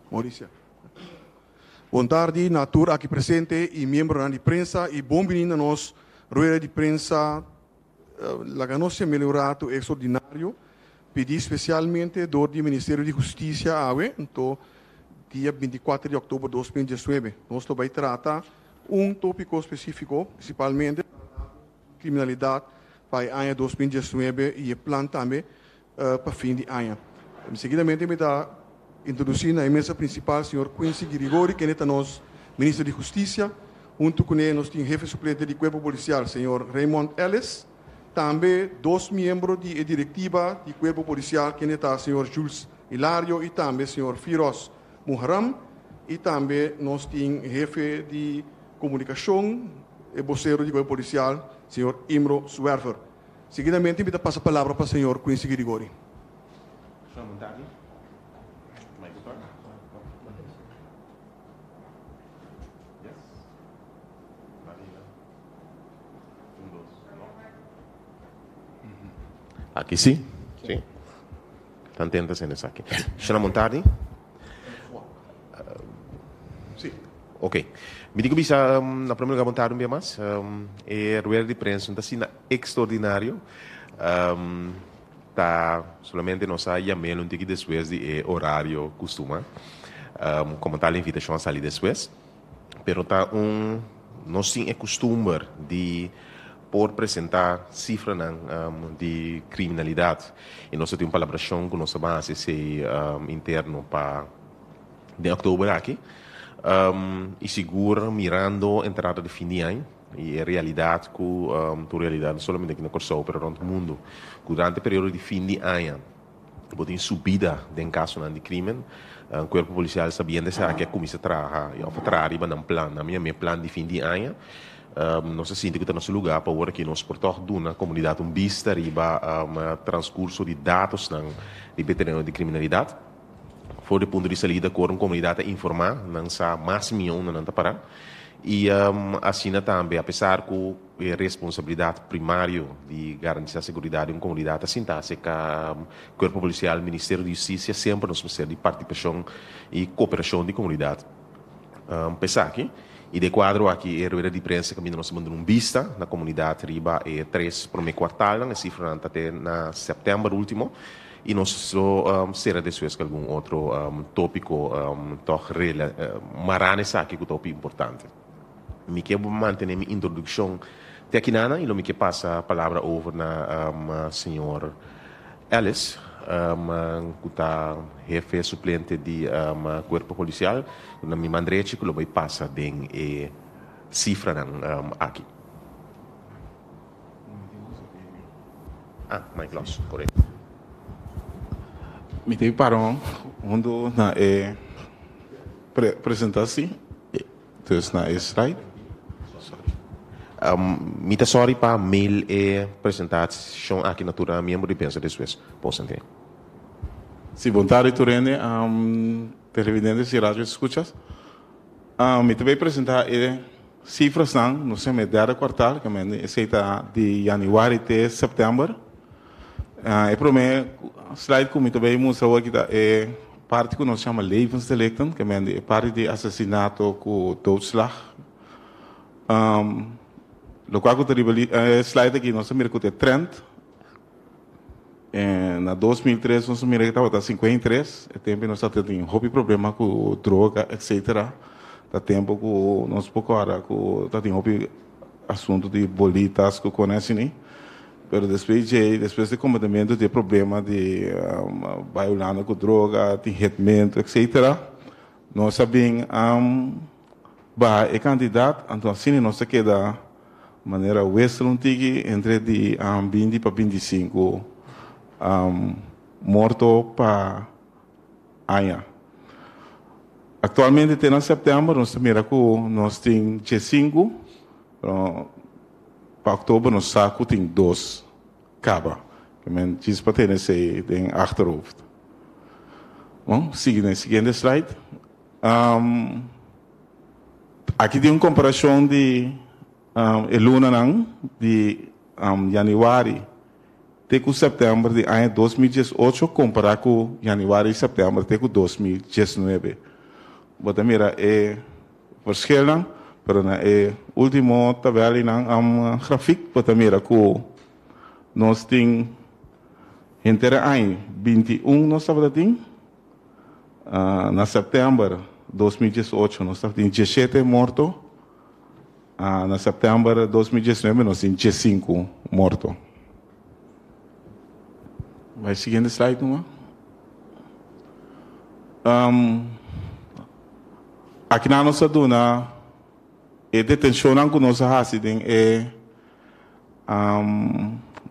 Mauricia. Bon tardi na tur aki presente i miembronan di prensa i bon bini na nos rueda di prensa laga nos yam'el un ratu extraordinario pidi spesialmente dor di Ministerio di Hustisia awe anto dia 24 di òktober 2019. Nos lo bai trata un tópiko spesífiko prinsipalmente kriminalidat pa e aña 2019 i e plan tambe pa fin di aña. Seguidamente mi ta introdusí na e mesa prinsipal señor Quincy Girigori, kende ta nos Minister di Hustisia. Huntu kuné nos tin hefe suplente di Kuerpo Polisial, señor Raymond Ellis. Tambe dos miembro di e direktiva di Kuerpo Polisial, kende ta señor Jules Hilario i tambe señor Firoz Muharram. I tambe nos tin hefe di komunikashon, e bosero di Kuerpo Polisial, señor Imro Zwerver. Seguidamente mi ta pasa palabra pa señor Quincy Girigori. Aki si? Si. Tan tenta sende esaki. Shona Montardi? Si. Ok. Mi tin ku bisa na primer lugar bon tardi un bia mas. E rueda di prensa no ta asina extraordinario. Ta solamente nos a yam'el un tiki despues di e orario kustuma. Komo tal e invitashon a sali despues. Pero ta un nos tin e kustumber di por presentá sifranan di kriminalidat i nos ta tin un palabrashon ku nos ta ban hasi esei interno pa den òktober aki. I sigur mirando entrada di fin di aña i e realidat ku tur realidat no solamente aki na Kòrsou pero rònt mundu ku durante e periodo di fin di aña Bo tin subida den kasonan di krimen. Kuerpo polisial sabiendo esaki a kuminsá traha òf a traha riba nan plan. Nan mi a mi plan di fin di aña. Nos a sinti ku ta nos lugá pa ora ki nos por tòg duna komunidat un bista riba transkurso di datosnan riba e tereno di kriminalidat. For di punto di salida ku ora un komunidat ta informá nan sa mas mihó unda nan ta pará. I asina tambe apesar ku. E responsabilidat primario di garantisá seguridat di un komunidat ta sintá serka Kuerpo Polisial, Ministerio di Hustisia, semper nos mester di partipashon i koperashon di komunidat pa esaki. I den e kuadro aki e rueda di prensa kaminda nos ta manda un bista na komunidat riba e tres promé kuartalnan, e sifranan ta te na sèptèmber último i nos lo sera despues ku algun otro tópiko tòg mará na esaki ku ta hopi importante. Mi ke mantene mi introdukshon te akinana i lo mi ke pasa palabra over na señor Ellis ku ta hefe suplente di Kuerpo Polisial na mi man drechi ku lo bai pasa den e sifranan aki. Ah, Mike Los, korekto. Mi ta para huntu na e presentasi. Dus na e slide. Sorry. Mi ta sorry pa mail e presentacion aki na tur miembro di prensa despues. Por sentí. Si, bon tardi tur hende, televidentes y radio escuchas. Mi ta bay presenta e cifrasnan, nos yama e derde kwartaal, ke men esey ta di januari te september. E prome slide ku mi ta bay mustra awor aki ta e parti ku nos yama levensdelicten, ke men di e parti di asesinato ku doodslag. Lokual ku ta riba e slide aki nos ta mira ku ta e trend. Na 2003 nos a mira ku tabata 53, e tempu nos tabata tin hopi problema ku droga etcetera. Ta tempu ku nos por kòrda ku tabatin hopi asuntu di bolitas ku kos asina. Pero despues djei, despues di kombatimiento di e problema di bai Hulanda ku droga, tin hitmentu etcetera, nos a bin baha e kantidat, anto asina nos ta keda manera wissel un tiki entre di 20 pa 25 morto pa aña. Aktualmente te na sèptèmber nos ta mira ku nos tin 15, pero pa òktober nos sa ku tin dos kaba. Ke men djis pa tene esei den achterhoofd. Bon, sigui na e siguiente slide. Aki tin un komparashon di e lunanan di yanüari te ku sèptèmber di aña 2018 kompará ku yanüari i sèptèmber te ku 2019. Bo ta mira e verschilnan, pero na e último tabèlnan grafiek bo ta mira ku nos tin henter aña 21 nos tabata tin. Na sèptèmber 2018 nos tabatin 17 morto. Na sèptèmber 2019 nos tin 15 morto. Bai siguiente slide numa. Aki nan nos a duna e detenshonnan ku nos a hasi den e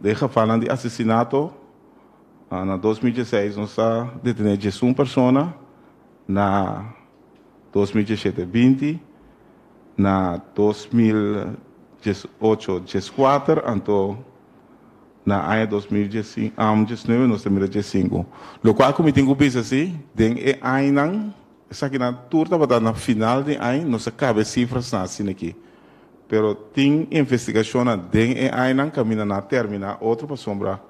den gevalnan di asesinato. Na 2016 nos a detené 11 persona, na 2017 20, na 2018 14, anto na aña 2019 nos ta mira 15. Lokual ku mi tin ku bisa si, den e añanan, esakinan tur tabata na final di aña, nos a kaba e sifrasnan asina aki. Pero tin investigashonnan den e añanan kaminda nan a terminá otro pasobra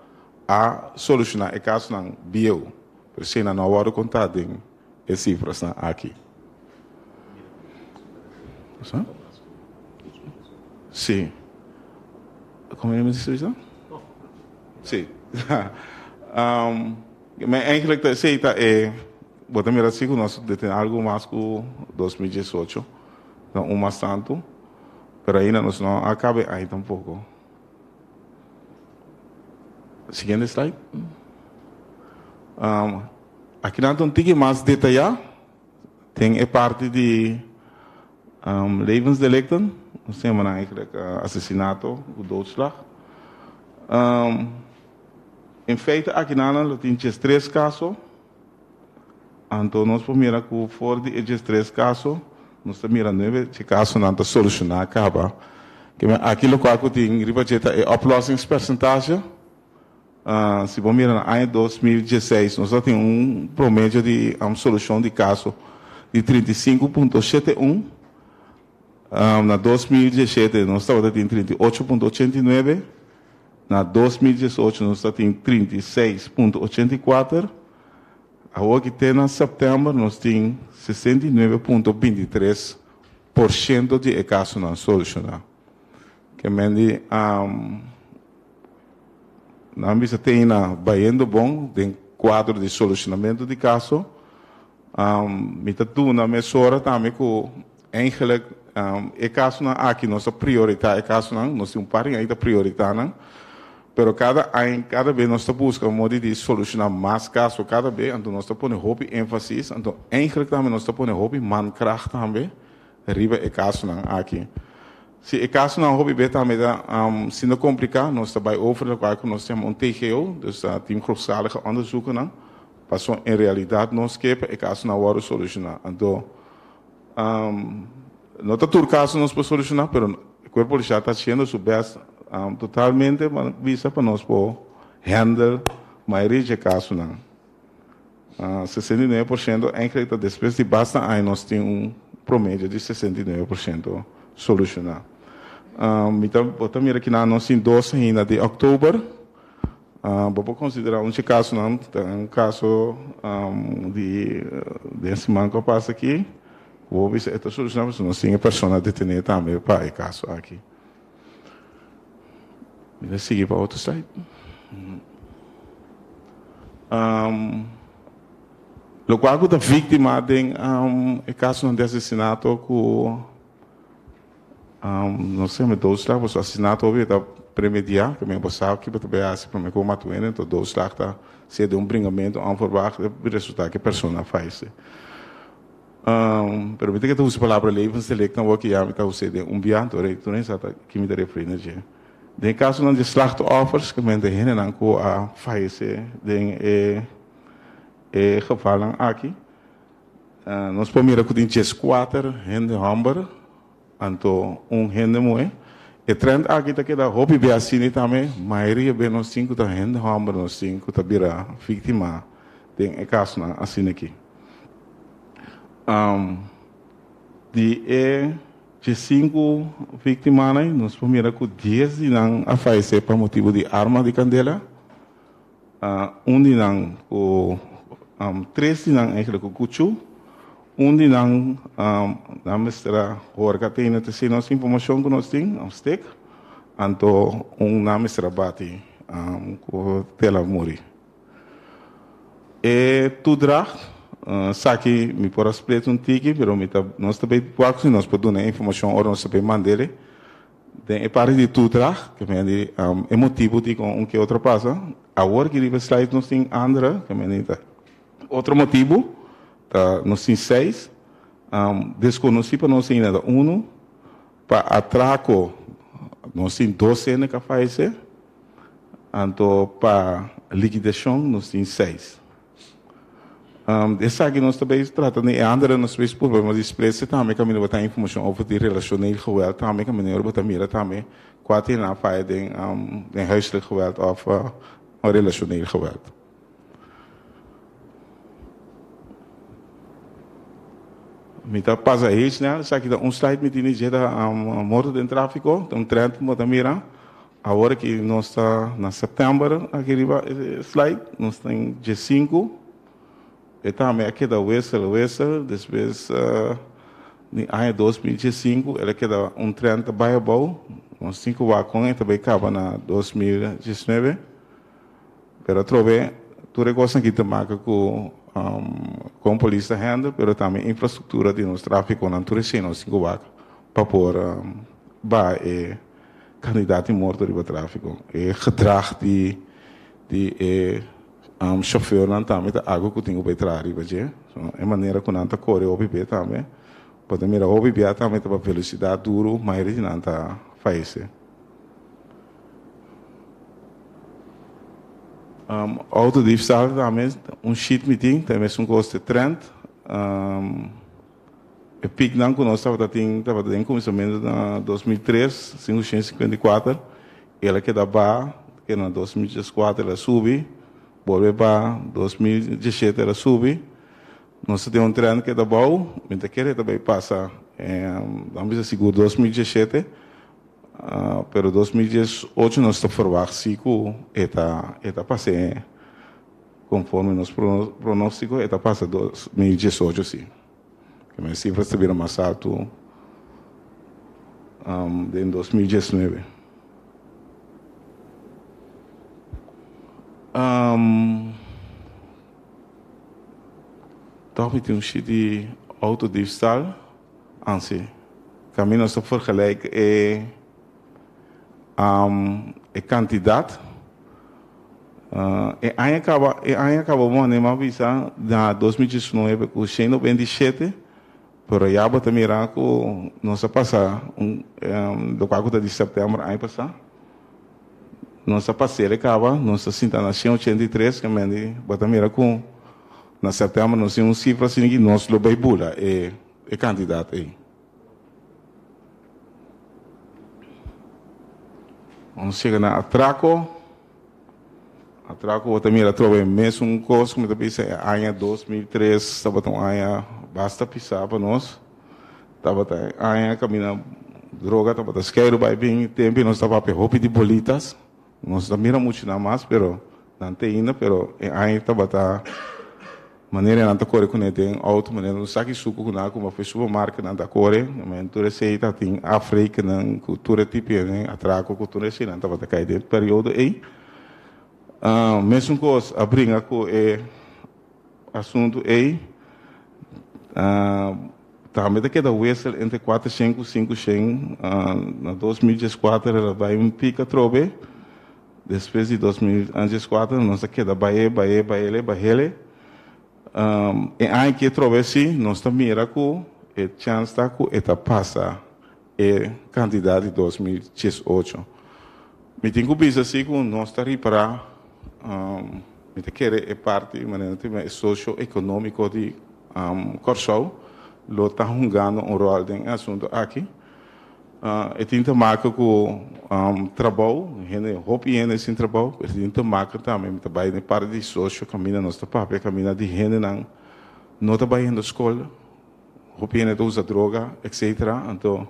a solushoná e kasonan bieu. Pero eseinan no a wòrdu kontá den e sifrasnan aki. Sí. Kon mi mester bisa? Sí. Maar eigenlijk ta esei ta e, bo ta mira si ku nos detené algu mas ku 2018, ta un mas tantu, pero ainda nos no a kaba e aña tampoko. Siguiente slide. Aki nan ta un tiki mas detayá den e parti di levensdelicten, nos ta yama nan eigenlijk asesinato ku doodslag. In feite aki nan lo tin 13 kaso, anto nos por mira ku for di e 13 kaso nos ta mira nuebe dje kasonan ta solushoná kaba. Aki lokual ku tin riba dje ta e oplossingspercentage. Si bo mira na aña 2016 nos a tin un promedio di solushon di kaso di 35.71. Na 2017 nos tabata tin 38.89. Na 2018 nos ta tin 36.84. Awor aki te na sèptèmber nos tin 69.23% di e kasonan solushoná. Ke men di nan bisa te na bayendo bon den kuadro di solushonamentu di kaso. Mi ta duna mesora tambe ku eigenlijk e kasonan aki nos ta prioritá e kasonan, nos tin un par di aña ta prioritá nan, pero kada aña kada bes nos ta buska un modo di solushoná mas kaso kada bes, anto nos ta pone hopi énfasis, anto eigenlijk tambe nos ta pone hopi mankracht tambe riba e kasonan aki. Si e kasonan hopi bes tambe ta siendo kompliká, nos ta bai over lokual ku nos ta yama un TGO, dus Team Grofschalige Onderzoekennan, pasobra en realidat nos ke pa e kasonan wòrdu solushoná. Anto no ta tur kaso nos por solushoná, pero e kuerpo polisial ta hasiendo su bèst totalmente pa bisa pa nos por handle mayoria dje kasonan. 69% eigenlijk ta despues di basta aña nos tin un promedio di 69% solushoná. Mi ta bo ta mira kinan nos tin dos ainda di òktober. Bo por konsiderá un dje kasonan ta un kaso di den siman ku a pasa aki ku bo bisa e ta solushoná pasobra nos tin e persona detené tambe pa e kaso aki. Mi ta sigui pa otro slide. Lokual ku ta víktima den e kasonan di asesinato ku nos ta yama doodslag pasobra asesinato hopi ta premediá, ke men bo sa ki bo ta bai hasi promé ku bo mata un hende, enton doodslag ta sea den un bringamentu onverwacht e resultá ku e persona a fayesé. Pero mi ta ke ta usa e palabra levensdelict awor ke ya mi ta us'é den un bia, anto tur hende sa ta ki mi ta referí na dje. Den e kasonan di slachtoffers, ke men ta hendenan ku a fayesé den e e gevalnan aki, nos por mira ku tin 14 hende hòmber anto un hende muhé. E trend aki ta keda hopi bia asina tambe, mayoria bia nos tin ku ta hende hòmber nos tin ku ta bira víktima den e kasonan asina aki. Di e 15 víktimanan nos por mira ku 10 di nan a fayesé pa motibu di arma di kandela, un di nan ku tres di nan eigenlijk ku kuchu, Un di nan nan mester a horka tene te si nos informashon ku nos tin, un stek, anto un nan mester a bati ku te el a muri. E toedracht, esaki mi por a split un tiki, pero mi ta nos ta bay wak si nos por duna e informashon ora nos ta bay mand'e. Den e parti di toedracht, ke men di e motibu dikon un ke otro pasa. Awor ki riba e slide nos tin andere, ke men di ta otro motibu, ta nos tin seis. Deskonosí pa nos ainda ta unu. Pa atrako nos tin dos hende ku a fayesé. Anto pa likidashon nos tin seis. Esaki nos ta bay trata den e andere nos bay purba mas disprese tambe kaminda bo ta informashon over di relacioneel geweld tambe kaminda ora bo ta mira tambe kua tin nan faya den den huiselijk geweld of relacioneel geweld. Mi ta pasa heel snel esaki ta un slide mi tin di dje ta morto den trafiko ta un trend ku bo ta mira. Awor aki nos ta na september aki riba e slide nos tin diesinku e tambe a keda wissel wissel despues di aña 2015 el a keda un trend ta bai abou nos tin ku wak kon e ta bai kaba na 2019 pero atrobe tur e kosnan aki ta maka ku kon polis ta handle pero tambe infrastruktura di nos trafikonan tur esei nos tin ku wak pa por baha e Kandidat di morto riba tráfiko. E gedrag di di e shofeurnan tambe ta algu ku tin ku bai traha riba dje. So e manera ku nan ta kore hopi be tambe. Bo ta mira hopi bia tambe ta pa velosidat duru, mayoria di nan ta fayesé. Outo diefstal tambe un sheet mi tin, ta e mesun kos te trend. E piknan ku nos tabata tin tabata den kuminsamentu na 2003, 554, el a keda ba, ke na 2014 el a subi, bolbe ba, 2017 el a subi. Nos ta tin un trend keda abou, mi ta kere ta bai pasa, nan bisa sigur 2017, pero 2018 nos ta ferwagt si ku e ta e ta pasa e konforme nos pronostiko e ta pasa 2018 si. E sifras ta bira mas altu den 2019. Tòg mi tin un shit di outo diefstal. Ansi, kaminda nos ta vergelijk e e kantidat. E aña kaba, e aña kaba bo manera mi a bisa na 2019 ku 197, pero ya bo ta mira ku nos a pasa un lokual ku ta di sèptèmber aña pasá, nos a pas'el e kaba, nos ta sinta na 183, ke mende bo ta mira ku na sèptèmber nos tin un sifra asina ki nos lo bai bula e kantidat ei. Nos chega na atraco. Atraco bo ta mira atrobe e mesun cos cu mi ta bisa e aña 2003 tabata un aña basta pisa pa nos. Tabata e aña caminda droga tabata skeiru bai bin tempo y nos ta papia hopi di bolitas. Nos ta mira mucho nan mas pero nan te ainda pero e aña tabata Manera nan ta kore kuné den outo, manera un saki suku ku nan a kumpra for supermarket nan ta kore, men tur esei ta tin afrekenan ku tur e tipionan, atrako ku tur esei nan tabata kai den periodo ei. Mesun kos a bringa ku e asuntu ei, tambe ta keda wissel entre 400 ku 500, na 2014 el a bai un pik atrobe. Despues di 2014 nos a keda bahe, bahe, bahele, bahele. E aña aki atrobe si nos ta mira ku e chans ta ku e ta pasa e kantidat di 2018. Mi tin ku bisa si ku nos ta ripará, mi ta kere e parti manera ta e sosio-ekonómiko di Kòrsou lo ta hungando un ròl den e asuntu aki. E tin te maken ku trabou, hende, hopi hende sin trabou, pero e tin te maken tambe, mi ta bai den parti di sosio kaminda nos ta papia, kaminda di hendenan no ta bai hende skol, hopi hende ta usa droga, etcetera. Anto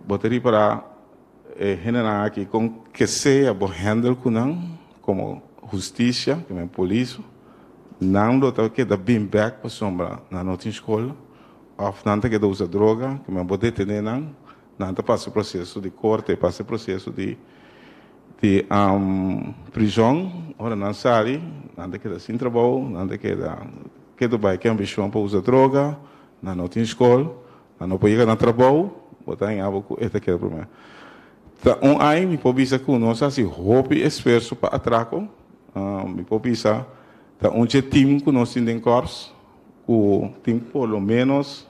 bo ta ripará e hendenan aki kon ke sea bo handle ku nan komo hustisia, ku men polis. Nan lo ta keda bin bek pasobra nan no tin skol òf nan ta keda usa droga, ku men bo detené nan, nan ta pasa e proseso di korte, pasa e proseso di di prizòn. Ora nan sali, nan ta keda sin trabou, nan ta keda ketu bai ku ambishon pa usa droga, nan no tin skol, nan no por yega na trabou, bo ta haña bo ku e ta keda problema. Ta un ai mi por bisa ku nos a hasi hopi esfuerso pa atrako. Mi por bisa ta un dje team ku nos tin den Kòrs ku tin por lo ménos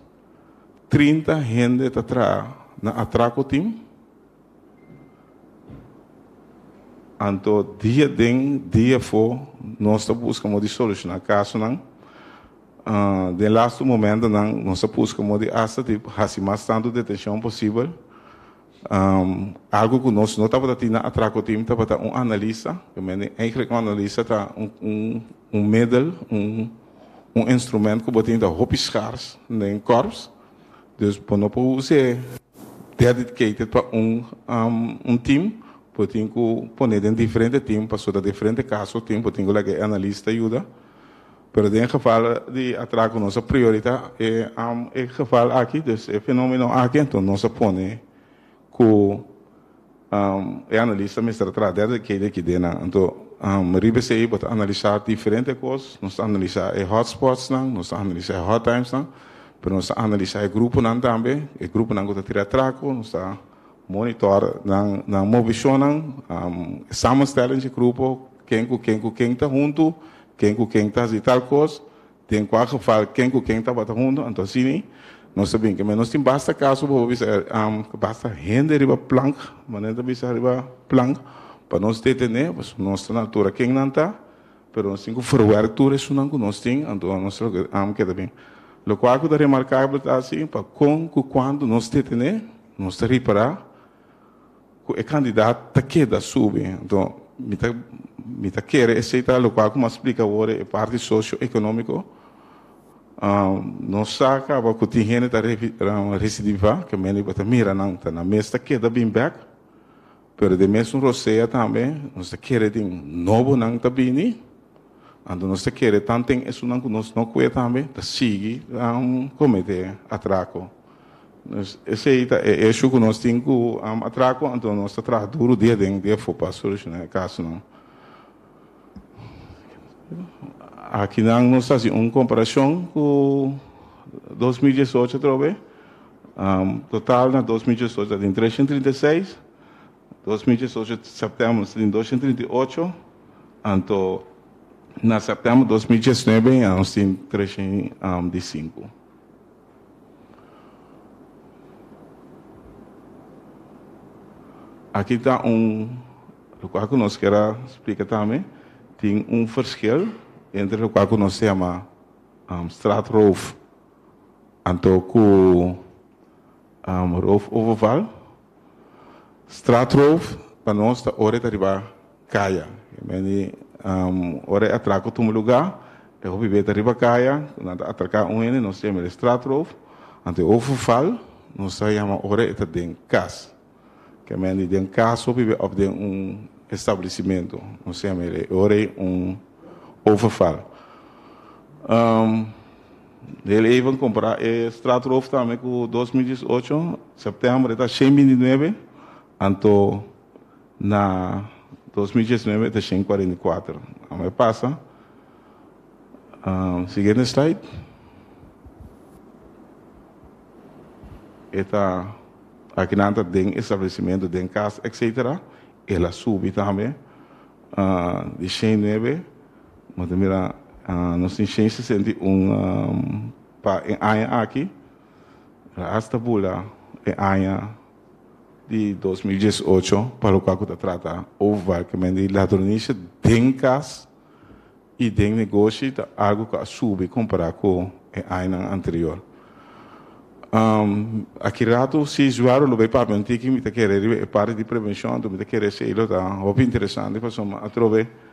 30 hende ta traha na atrako team. Anto dia den dia afó nos ta buska modo di solushoná kasonan. Den lastu momentonan nos ta buska modo di asta di hasi mas tantu detenshon posibel. Algo ku nos no tabata tin na Atraco Team tabata un analista. Eigenlijk un analista ta un un middel, un un instrument ku bo tin ta hopi schars den korps. Dus bo no por us'é dedicated pa un un team. Bo tin ku pone den diferente team pasobra ta diferente kaso tin bo tin ku laga e analista yuda. Pero den geval di atraco nos a priorita e e geval aki, dus e fenomeno aki, enton nos a pone cu e analista mester a traha dedicated aki den nan. Anto riba esey bo ta analisa diferente cos, nos ta analisa e hotspotsnan, nos ta analisa e hot timesnan, pero nos ta analisa e gruponan tambe, e gruponan cu ta tira atraco, nos ta monitor nan nan movicionnan, e samenstelling di grupo, ken cu ken cu ken ta hunto, Ken ku ken ta hasi tal kos, den kua geval ken ku ken tabata huntu, anto asina nos ta bin. Keme nos tin basta kaso pa bo bisa basta hende riba plank, manera ta bisa riba plank, pa nos detené, pasobra nos ta na altura ken nan ta, pero nos tin ku verwerk tur esunnan ku nos tin, anto nos ta keda bin. Lokual ku ta remarkabel ta asi, pa kon ku kuantu nos detené, nos ta ripará ku e kandidat ta keda subi. Anto mi ta mi ta kere esei ta lokual ku mi a splika awor e parti sosio-ekonómiko. Nos sa kaba ku tin hende ta residivá, ke mende bo ta mira nan ta nan mes ta keda bin bèk, pero den mesun rosea tambe nos ta kere tin nobonan ta bini, anto nos ta kere tanten esunnan ku nos no kue tambe ta sigui komete atrako. Dus esei ta e issue ku nos tin ku atrako, anto nos ta traha duru dia den dia afó pa solushoná e kasonan. Akinan nos ta hasi un komparashon ku 2018 atrobe. Total na 2018 ta tin 336, 2018 sèptèmber nos ta tin 238, anto na sèptèmber 2019 ya nos tin 305. Aki ta un lokual ku nos kier a splika tambe, tin un verschil entre lokual ku nos ta yama straatroof anto ku roofoverval. Straatroof pa nos ta ora e ta riba kaya. Ora e atrako tuma lugá, e hopi beta riba kaya, ku nan ta atraká un hende, nos ta yama el straatroof. Anto e overval nos ta yama ora e ta den kas. Ke men di den kas hopi be òf den un establesimentu, nos ta yama el ora ei un overval. Heel even kompará e straatroof tambe ku 2018, sèptèmber e ta 129, anto Na 2019 ta 144. Amo e pasa. Siguiente slide. E ta aki nan ta den establecimento, den cas, etc. El a subi tambe di 109. Bo ta mira nos tin 161 pa e aña aki. Hasta bula e aña di 2018 pa lokual ku ta trata overwerkement di ladronisia den kas i den negoshi ta algu ku a subi kompará ku e añanan anterior. Aki ratu si Zuaro lo bai papia un tiki mi ta kere riba e parti di prevenshon anto mi ta kere esei lo ta hopi interesante pasobra atrobe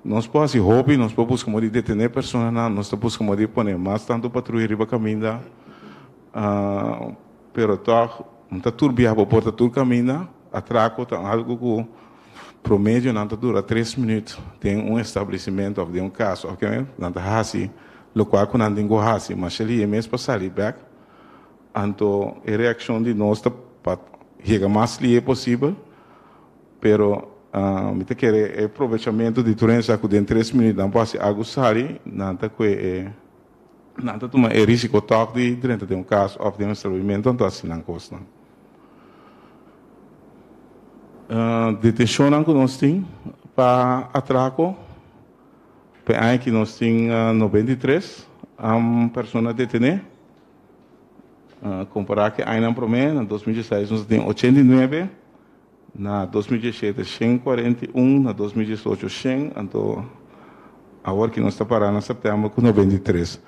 nos por hasi hopi, nos por buska modo di detené personanan, nos ta buska modo di pone mas tantu patruya riba kaminda. Pero tòg, no ta tur biaha bo por ta tur kaminda. Atrako ta algu ku Promedio nan ta dura tres minuut den un establecimento of den un cas of ke nan ta haci locual cu nan tin cu haci masha lihe mes pa sali bek. Anto e reaccion di nos ta pa yega mas lihe posibel, pero mi ta kere e probechamento di tur hende sa cu den tres minuut nan por haci algo sali, nan ta cue e nan ta tuma e risico tok di drenta den un cas of den un establecimento anto haci nan cosnan. Detenshonnan ku nos tin pa atrako, pa e aña aki nos tin 93 persona detené. Kompará ku e añanan promé, na 2016 nos tin 89, na 2017 141, na 2018 100, anto awor ki nos ta pará na sèptèmber ku 93.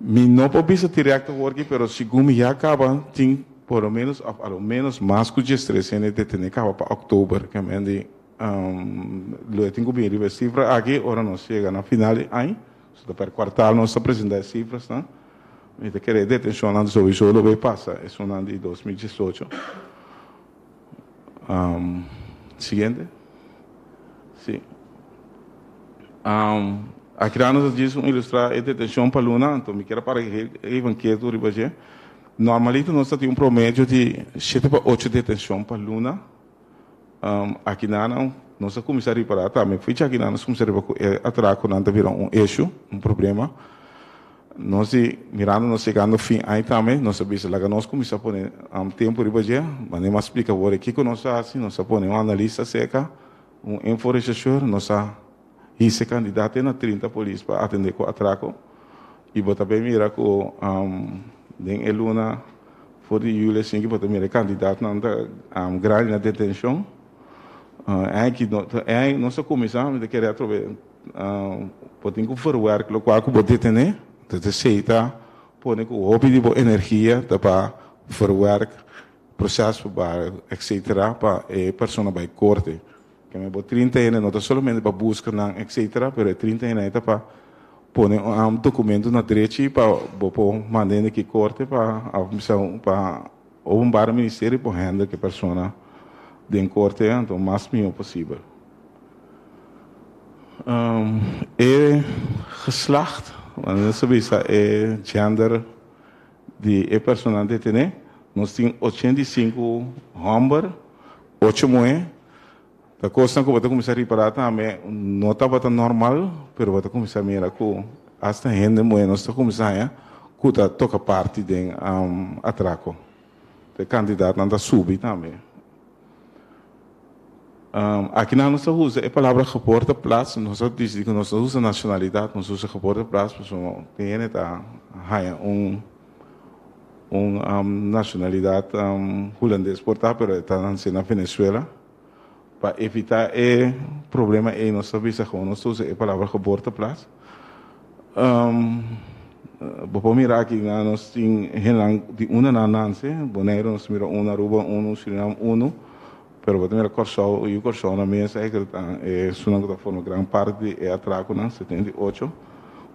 Mi no por bisa directo awor aki, pero segun mi ya caba tin por lo menos of a lo menos mas cu 13 hende detene caba pa october. Ke men di lo e tin cu bini riba e cifra aki ora nos yega na final di aña. So ta per cuartal nos ta presenta e cifrasnan. Mi ta kere e detencionnan sowiso lo bay pasa esunnan di 2018. Siguiente. Si. Aki nan nos a djis un ilustrá e detenshon pa luna, anto mi kier a para even ketu riba dje. Normalito nos ta tin un promedio di shete pa ocho detenshon pa luna. Aki nan nos a kuminsá ripará tambe, ficha aki nan nos a kuminsá ripará ku e atrakonan ta bira un issue, un problema. Nos di mirando nos yegando fin aña tambe, nos a bisa laga nos kuminsá pone tempu riba dje, manera mi a splika awor e kiko nos a hasi, nos a pone un analista serka, un inforechercheur, nos a hisa e kandidat te na 30 polis pa atendé ku atrako i bo ta bay mira ku den e luna for di yuli asinki bo ta mira e kandidatnan ta grandi na detenshon. Aña aki nos a kuminsá, mi ta kere atrobe. Bo tin ku verwerk lokual ku bo detené. Entonces esei ta pone ku hopi di bo energia ta pa verwerk, proces verbal, etcetera pa e persona bai korte. Keme bo 30 hende no ta solamente pa buska nan etcetera, pero e 30 hende ta pa pone un documento na drechi pa bo por manda hende ki korte pa pa openbare ministerio por handle ku e persona den korte anto mas mihó posibel. E geslacht, wanneer nos ta bisa e gender di e personanan detené, nos tin 85 hòmber, ocho muhé. Ta kosnan ku bo ta kuminsá ripará tambe no tabata normal, pero bo ta kuminsá mira ku asta hende muhé nos ta kuminsá haña ku ta toka parti den atrako. E kantidatnan ta subi tambe. Aki nan nos ta usa e palabra geboorteplaats, nos a disidí ku nos no usa nashonalidat, nos usa geboorteplaats pasobra tin hende ta haña un un nashonalidat hulandes por ta, pero e ta nanse na Venezuela. Pa evitá e problema ei nos ta bisa ku nos ta usa e palabra geboorteplaats. Bo por mira aki nan nos tin hendenan di unda nan nanse, Boneiru nos mira unu, Aruba unu, Surinam unu, pero bo ta mira Kòrsou, yu Kòrsou nan mes eigenlijk ta esunnan ku ta forma gran parti di e atrakonan, 78,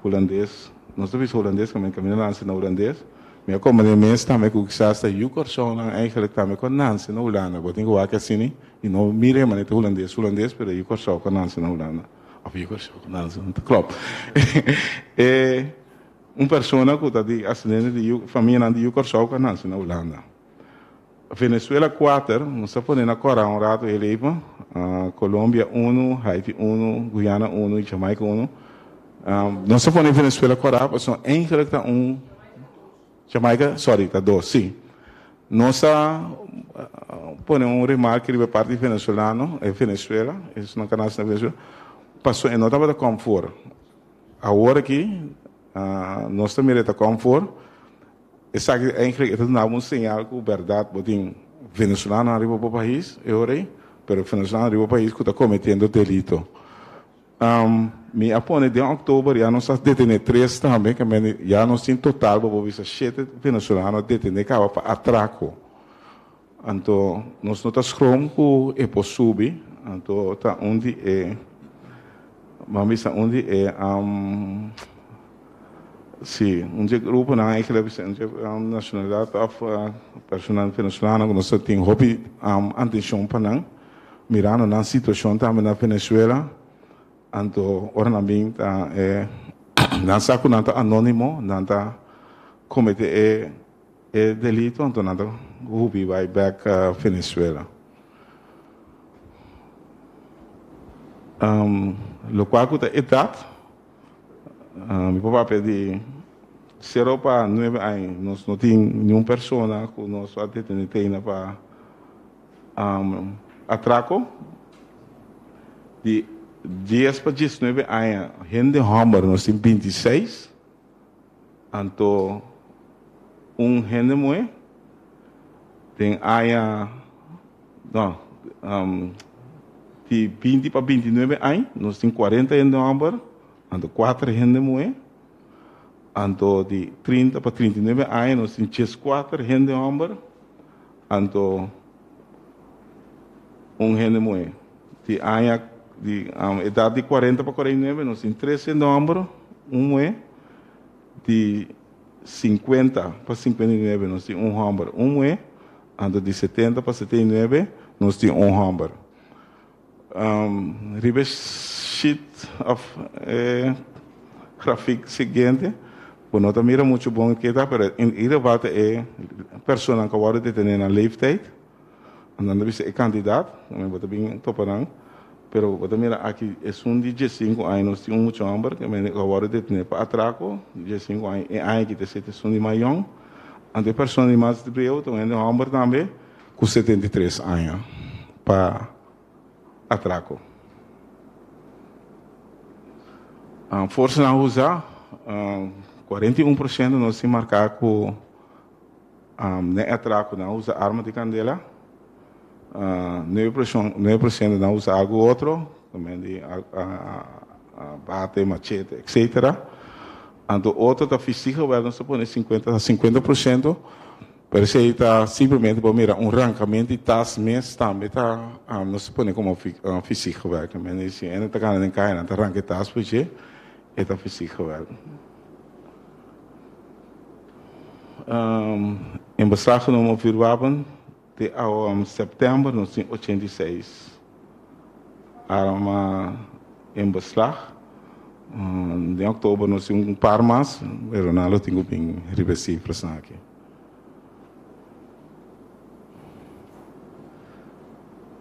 Hulandes, nos ta bisa Hulandes kaminda kaminda nanse na Hulandes, mi a komprende mes tambe ku kisas ta yu Kòrsounan eigenlijk tambe ku a nanse na Hulanda, bo tin ku wak asina i no mira e manera ta Hulandes Hulandes pero yu Kòrsou ku a nanse na Hulanda. Of yu Kòrsou ku nanse, no ta klòp. E un persona ku ta di asedente di yu famianan di yu Kòrsou ku a nanse na Hulanda. Venezuela kuater, nos ta pone na kòrá un ratu e leipa, Colombia unu, Haiti unu, Guyana unu i Jamaica unu. Nos ta pone Venezuela kòrá pasobra eigenlijk ta un Jamaica, sorry, ta dos, sí. Nos a pone un remarke riba e parti venezolano, e Venezuela, esnan ku a nase na Venezuela, pasobra e no tabata kòm for. Awor aki nos ta mira e ta kòm for. Esaki eigenlijk e ta duna bo un señal ku bèrdat bo tin venezolanonan riba bo pais e ora ei, pero venezolano riba bo pais ku ta kometiendo delito. Mi a pone den oktober ya nos a detené tres tambe, ke men ya nos tin total bo por bisa shete venezolano a detené kaba pa atrako. Anto nos no ta schroom ku e por subi, anto ta un di e ban bisa un di e si un di e gruponan eigenlijk bisa un di e nashonalidat òf personanan venezolano ku nos ta tin hopi atenshon pa nan. Mirando nan situashon tambe na Venezuela, anto ora nan bin ta e nan sa ku nan ta anónimo, nan ta komete e e delito, anto nan ta hubi bai bèk Venezuela. Lokual ku ta edat, mi por papia di sero pa nuebe aña, nos no tin niun persona ku nos a detene teina pa Atrako di dies pa diesnuebe aña hende hòmber nos tin bintiseis, anto un hende muhé den aña no di binti pa bintinuebe aña nos tin kuarenta hende hòmber anto kuater hende muhé, anto di trinta pa trintinuebe aña nos tin dieskuater hende hòmber. Anto un hende muhé di aña di edat di kuarenta pa 49 nos tin tres hende hòmber, un muhé, di sinkuenta pa 59 nos tin un hòmber, un muhé, anto di 70 pa 79 nos tin un hòmber. Riba e sheet of e grafiek siguiente bo no ta mira mucho bon ke ta, pero in ieder geval ta e personanan ku a wòrdu detené nan leeftijd, nan ta bisa e kandidat, bo ta bin topa nan, pero bo ta mira aki esun di diesinku aña nos tin un mucha hòmber ku a wòrdu detené pa atrako, 15 aña, e aña aki ta sete esun di mas yòn, anto e persona di mas bieu ta un hende hòmber tambe ku 73 aña pa atrako. Forsanan usa, 41% nos tin marká ku den atrako nan usa arma di kandela, 9% nan usa algu otro, di bate, machete, etcetera. Anto otro ta fysiek geweld, nos ta pone 50%. Pero esei ta simplemente bo mira un rankament di tas mes tambe ta nos ta pone komo fysiek geweld. Men si hende ta kana den kaya nan ta ranka e tas por dje e ta fysiek geweld. In beslag genomen vuurwapen te september nos tin 86 arma in beslag. Den oktober nos tin un par mas pero nan lo tin ku bin riba e sifrasnan aki.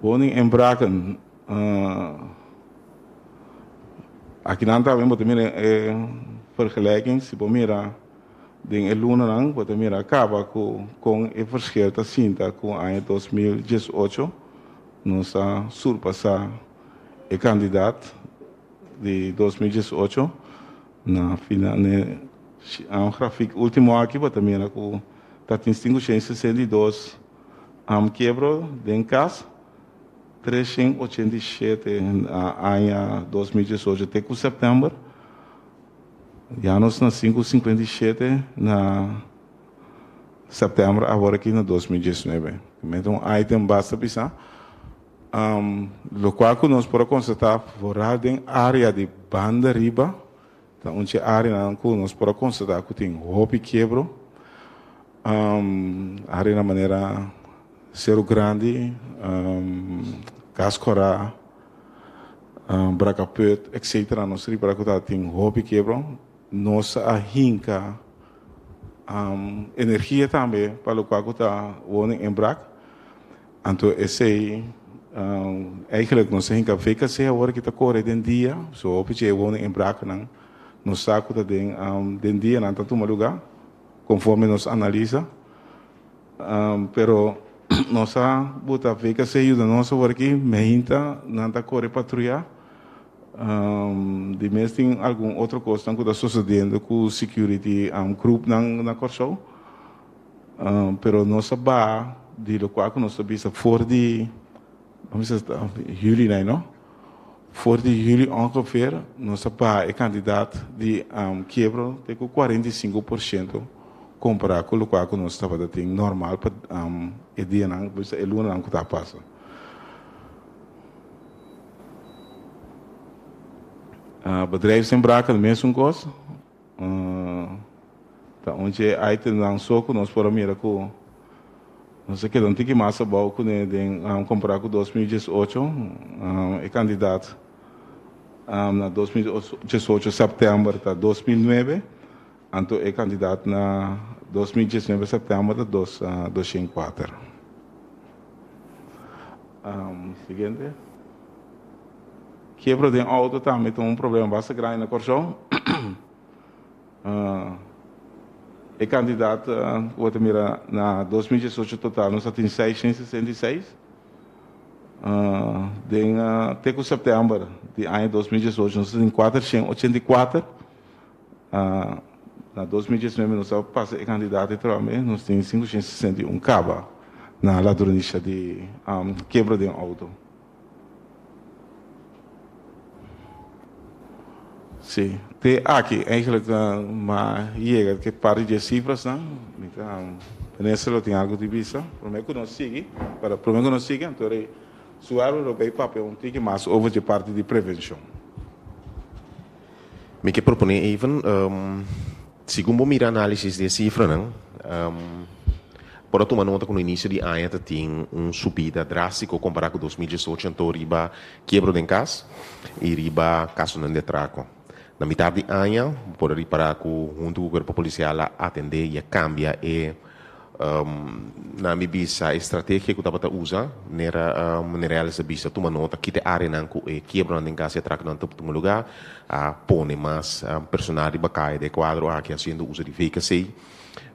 Woning inbraken aki nan tambe bo ta mira e vergelijking si bo mira den e lunanan bo ta mira kaba ku kon e verschil ta sinta ku aña 2018 nos a surpasa e kandidat di 2018 na final ne un grafiek ultimo aki bo ta mira ku ta tin 562 kiebro den kas, 387 na aña 2018 te ku sèptèmber, ya nos na 557 na sèptèmber awor aki na 2019. Mete un item basta bisa. Lokual ku nos por a konstatá foral den área di banda riba ta un dje áreanan ku nos por a konstatá ku tin hopi kiebro. Áreanan manera Seru Grandi, Kas Kòrá, Brakaput, etcetera nos ripará ku ta tin hopi kiebro. Nos a hinka energia tambe pa lokual ku ta woning inbraak. Anto esei eigenlijk nos a hinka VKC awor ki ta kore den dia, so hopi dje woning inbraaknan nos sa ku ta den den dia nan ta tuma luga konforme nos analisa. Pero nos a buta VKC yuda nos awor aki meinta nan ta kore patruya. Di mes tin algun otro kosnan ku ta sosediendo ku security groupnan na Kòrsou. Pero nos a baha di lokual ku nos ta bisa for di, vamos bisa juli nai no, for di juli ongeveer nos a baha e kantidat di kiebro te ku 45% kompará ku lokual ku nos tabata tin normal pa e dianan, bisa e lunanan ku ta pasa. Bedrijfsinbraken mesun kos. Ta un dje itemnan so ku nos por a mira ku Nos a keda un tiki mas abou kuné den kompará ku 2018. E kandidat na 2018 sèptèmber ta 2009, anto e kandidat na 2019 sèptèmber ta dos 204. Siguiente. Kiebro den outo tambe ta un problema basta grandi na Kòrsou. E kantidat ku bo ta mira na 2018 total nos a tin 666. Den te ku sèptèmber di aña 2018 nos a tin 484. Na 2019 nos a pasa e kantidat ei tambe, nos tin 561 kaba na ladronisia di kebra den outo. Sí, te aki eigenlijk m'a yega ke parti di e sifrasnan. Mi ta Vanessa lo tin algu di bisa. Prome ku nos sigui, pero prome ku nos sigui anto rei Suarlo lo bay papia un tiki mas over dje parti di prevenshon. Mi ke proponé even, segun bo mira análisis di e sifranan, por a tuma nota ku no inisio di aña ta tin un subida drástiko kompará ku 2018 anto riba kiebro den kas i riba kasonan di atrako. Na mitar di aña bo por a ripará ku huntu ku kuerpo polisial a atendé i a kambia e Na mi bisa e strategia ku tabata usa nera manera Ellis a bisa tuma nota kita e areanan ku e kiebronan den kas i atrakonan ta tuma luga a pone mas personal riba kaya den e kuadro aki hasiendo uso di VKC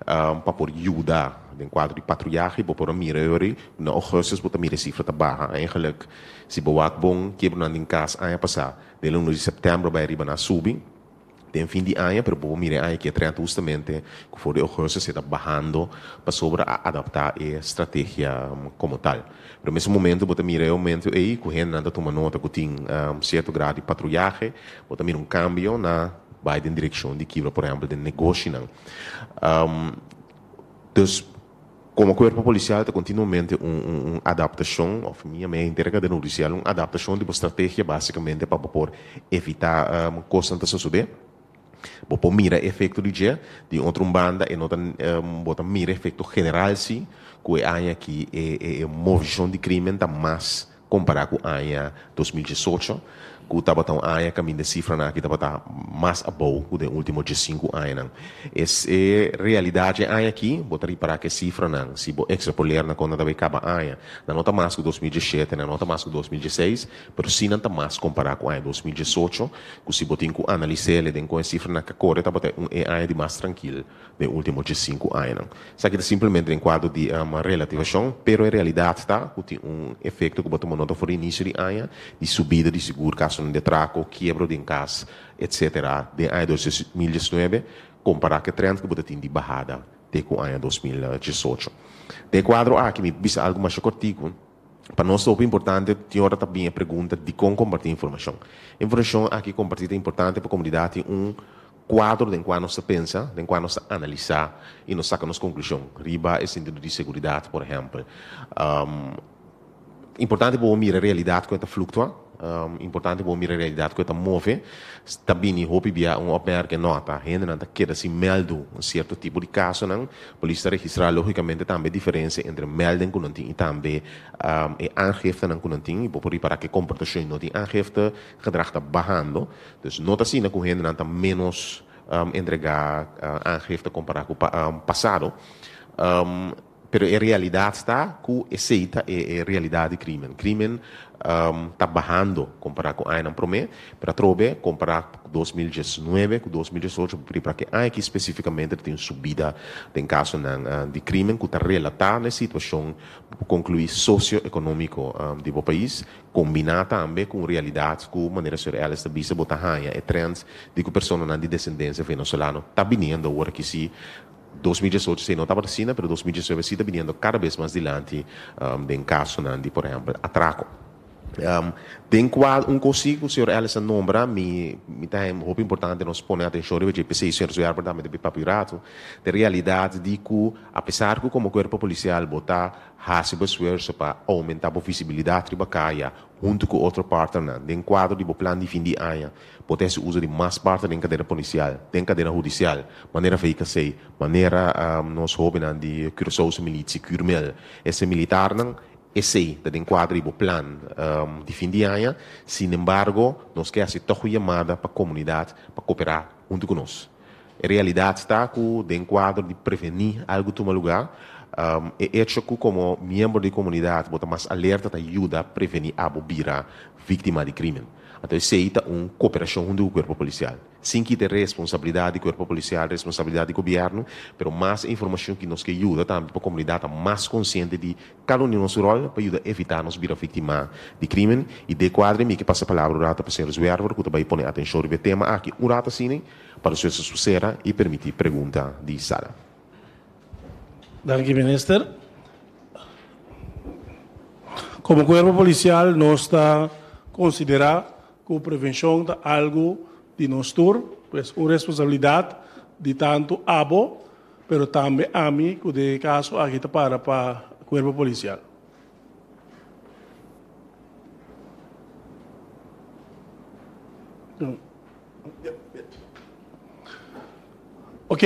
pa por yuda den kuadro di patruyahe. Bo por a mira yori na ougustus bo ta mira e sifra ta baha. Eigenlik si bo wak bon kiebronan den kas aña pasa den luna di sèptèmber bai riba nan a subi. Den fin di aña, pero bo por mira e aña ki e trend hustamente ku for di ougustus e ta bahando pasobra a adaptá e strategia komo tal. Pero mesun momento bo ta mira e oumento ei ku hendenan ta tuma nota ku tin sierto grado di patruyahe, bo ta mira un kambio na bai den direkshon di kibra por ehèmpel den negoshinan. Dus Komo kuerpo polisial ta kontinuamente un un adaptashon, òf mi yam'é henter kadena hudisial, un adaptashon di bo strategia básikamente pa bo por evitá kosnan ta sosodé. Bo por mira e efekto di dje, di otro un banda e no ta bo ta mira e efekto general si ku e aña aki e e movishon di krimen ta mas Kompará ku aña 2018, ku tabata un aña kaminda e sifranan aki tabata mas abou ku den último diesinku añanan. Es e realidat dje aña aki, bo ta ripará ku e sifranan, si bo ekstrapoler nan kon nan ta bai kaba aña, nan no ta mas ku 2017, nan no ta mas ku 2016, pero sí nan ta mas kompará ku aña 2018, ku si bo tin ku analis'é den kon e sifranan ka kore tabata un e aña di mas trankil. Den ultimo diesinku añanan. Esaki ta simplemente den kuadro di relativashon, pero e realidat ta ku tin un efekto ku bo tuma nota for di inisio di aña, di subida di sigur kasonan di atrako, kiebro den kas, etsetera, den aña 2019, kompará ku e trend ku bo ta tin di bahada te ku aña 2018. Den e kuadro aki mi bisa algu masha kòrtiku. Pa nos ta hopi importante, tin ora ta bin e pregunta dikon kompartí informashon. Informashon aki kompartí ta importante pa komunidat tin un kuadro den kua nos ta pensa, den kua nos ta analisá i nos saka nos konklushon riba e sentido di seguridat, por ehèmpel. Importante pa bo mira realidat ku e ta fluktua, importante pa bo mira realidat ku e ta move. Ta bini hopi bia un opmerking, no, ta hendenan ta keda sin mèldu un sierto tipo di kasonan. Polis ta registrá lógikamente tambe e diferensia entre mèlding ku nan tin i tambe e aangiftenan ku nan tin. I bo por ripará ku e komportashon i no tin aangifte gedrag ta bahando. Dus no ta asina ku hendenan ta ménos entregá aangifte kompará ku pasado. Pero e realidat ta ku esei ta e realidat di krimen. Krimen ta bahando kompará ku añanan promé, pero atrobe kompará ku 2019 ku 2018 bo por ke aña aki spesifikamente ta tin un subida den kasonan di krimen ku ta relatá na e situashon bo por konkluí sosioekonómiko di bo pais, kombiná tambe ku un realidat ku manera señor Ellis ta bisa bo ta haña e trend di ku personanan di desendensia venezolano ta biniendo awor aki si. 2018 si no tabata asina, pero 2019 si ta biniendo kada bes mas dilanti den kasonan di por ehèmpel atrako. Den kua un kos si ku señor Ellis a nombra, mi mi ta haña hopi importante nos pone atenshon riba dje, p'esei señor Zwerver tambe ta papia un ratu, ta e realidat di ku apesar ku komo kuerpo polisial bo ta hasi bo esfuerso pa oumentá bo visibilidat riba kaya huntu ku otro partnernan den kuadro di bo plan di fin di aña, bo ta hasi uso di mas partner den kadena polisial, den kadena hudisial, manera VKC, manera nos hóbennan di Curaçaose Militie, Curmil, ese militarnan. Esei ta den kuadro di bo plan di fin di aña. Sinembargo, nos ke hasi tòg un yamada pa komunidat pa koperá huntu ku nos. E realidat ta ku den kuadro di prevení algu tuma lugá, e echo ku komo miembro di komunidat bo ta mas alerta ta yuda prevení abo bira víktima di krímen. Anto esei ta un koperashon huntu ku kuerpo polisial. Sin kita e responsabilidat di kuerpo polisial, responsabilidat di gobièrnu, pero mas e informashon ki nos ke yuda tambe pa komunidat ta mas konsiente di kada un di nos ròl pa yuda evitá nos bira víktima di krímen. I den kuadro mi ke pasa palabra un rato pa señor Zwerver ku ta bai pone atenshon riba e tema aki un rato asina pa despues nos por sera i permití pregunta di sala. Danki Minister. Komo kuerpo polisial nos ta konsiderá ku prevenshon ta algu di nos tur, pues un responsabilidat di tantu abo, pero tambe ami ku den e kaso aki ta para pa kuerpo polisial. Ok,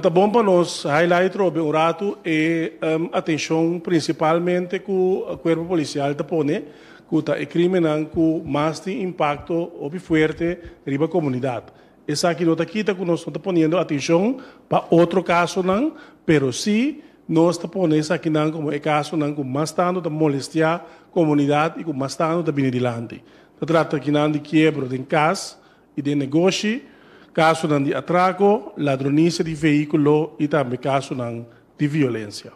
ta bon pa nos highlight robe un ratu e atenshon prinsipalmente ku kuerpo polisial ta pone, ku ta e krimennan ku mas tin impakto hopi fuerte riba komunidat. Esaki no ta kita ku nos no ta poniendo atenshon pa otro kasonan, pero si nos ta pone esakinan komo e kasonan ku mas tantu ta molestiá komunidat i ku mas tantu ta bini dilanti. Ta trata akinan di kiebro den kas, i den negoshi, kasonan di atrako, ladronisia di vehíkulo i tambe kasonan di violensia.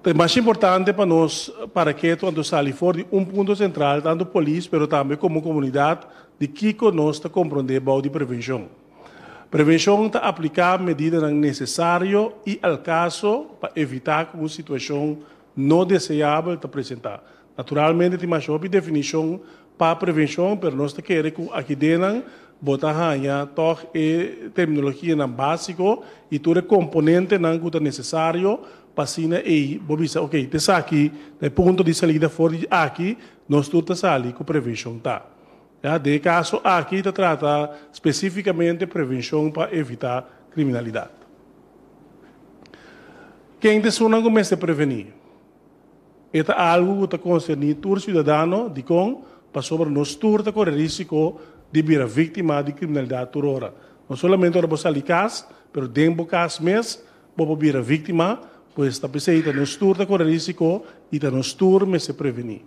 Ta mas importante pa nos para ketu anto sali for di un punto sentral tantu polis pero tambe komo komunidat di kiko nos ta komprondé bou di prevenshon. Prevenshon ta apliká medidanan nesesario i al kaso pa evitá ku un situashon no deseabel ta presentá. Naturalmente tin masha hopi definishon pa prevenshon, pero nos ta kere ku aki dennan bo ta haña tòg e terminologianan básiko i tur e komponentenan ku ta nesesario pa asina ei bo bisa, ok, ta esaki ta e punto di salida for di aki nos tur ta sali ku prevenshon ta. Ya, den e kaso aki ta trata spesífikamente prevenshon pa evitá kriminalidat. Ken ta esunnan ku mester prevení? E ta algu ku ta konserní tur siudadano. Dikon? Pasobra nos tur ta kore rísiko di bira víktima di kriminalidat tur ora. No solamente ora bo sali kas, pero den bo kas mes bo por bira víktima. Pues ta p'esei ta nos tur ta kore rísiko i ta nos tur mester prevení.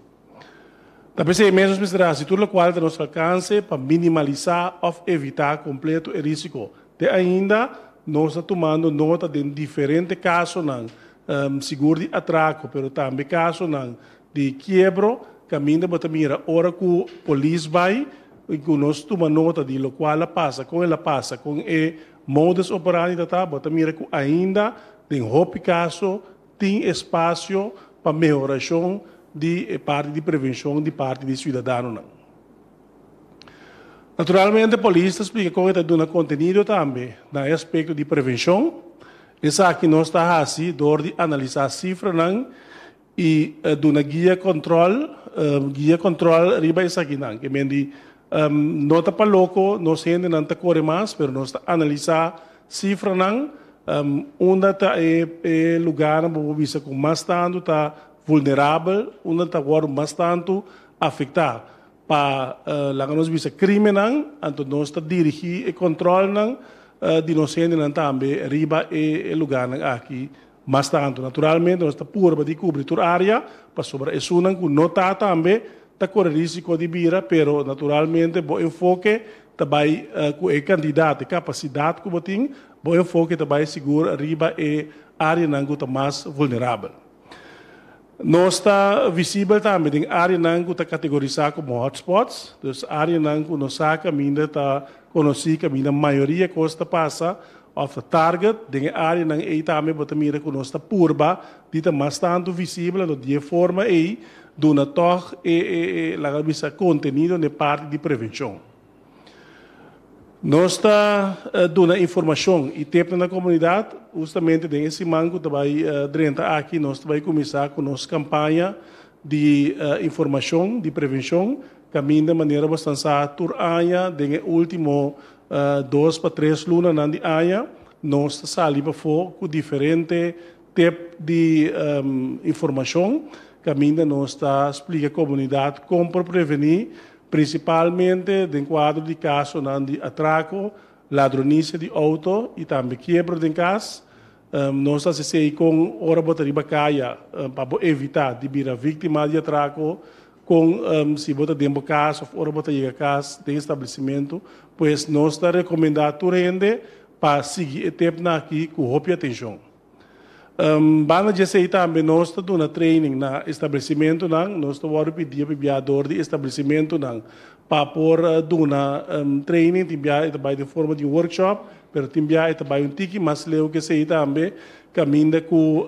Ta p'esei mes nos mester hasi tur lokual ta nos alkanse pa minimalisá òf evitá kompleto e rísiko. Te ainda nos ta tumando nota den diferente kasonan sigur di atrako pero tambe kasonan di kiebro kaminda bo ta mira ora ku polis bai i ku nos tuma nota di lokual a pasa, kon el a pasa, kon e modus operandi ta ta, bo ta mira ku ainda den hopi kaso tin espasio pa mehorashon di e parti di prevenshon di parti di siudadanonan. Naturalmente polis ta splika kon e ta duna kontenido tambe na e aspekto di prevenshon. Esaki nos ta hasi dor di analisá sifranan i duna guia kòntròl, guia kòntròl riba esakinan. Ke men di no ta pa loko nos hendenan ta kore mas, pero nos ta analisá sifranan unda ta e lugarnan bo por bisa ku mas tantu ta vulnerabel, unda ta wòrdu mas tantu afektá. Pa laga nos bisa krimennan, anto nos ta dirigí e kòntròlnan di nos hendenan tambe riba e lugánan aki mas tantu. Naturalmente nos ta purba di kubri tur área, pasobra esunnan ku no ta tambe ta kore risiko di bira, pero naturalmente bo enfoke ta bai ku e kantidat, e kapasidat ku bo tin, bo enfoke ta bai sigur riba e áreanan ku ta mas vulnerabel. Nos ta visibel tambe den áreanan ku ta kategorisá komo hotspots, dus áreanan ku nos sa kaminda ta konosí, kaminda mayoria kos ta pasa. òf ta target. Den e áreanan ei tambe bo ta mira ku nos ta purba di ta mas tantu visibel, anto di e forma ei duna tòg e e laga bisa kontenido na e parti di prevenshon. Nos ta duna informashon i tepnan na komunidat. Hustamente den e siman ku ta bai drenta aki nos ta bai kuminsá ku nos kampaña di informashon di prevenshon kaminda manera bo stan sa tur aña den e último dos pa tres lunanan di aña nos ta sali pafó ku diferente tep di informashon kaminda nos ta splika komunidat kon por prevení prinsipalmente den kuadro di kasonan di atrako, ladronisia di outo i tambe kiebro den kas. Nos ta hasi esei kon ora bo ta riba kaya pa bo evitá di bira víktima di atrako, kon si bo ta den bo kas òf ora bo ta yega kas den establesimentu. Pues nos ta rekomendá tur hende pa sigui e tepnan aki ku hopi atenshon. Banda di esei tambe nos ta duna training na establesimentunan. Nos ta wòrdu pidí pa bia dor di establesimentunan pa por duna training. Tin bia e ta bai den forma di un workshop, pero tin bia e ta bai un tiki mas leu ku esei tambe, kaminda ku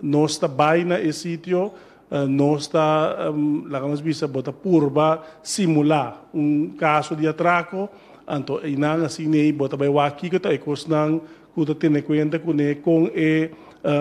nos ta bai na e sitio, nos ta, laga nos bisa, bo ta purba simulá un kaso di atrako, anto einan asina ei bo ta bai wak kiko ta e kosnan ku ta tene kuenta kuné kon e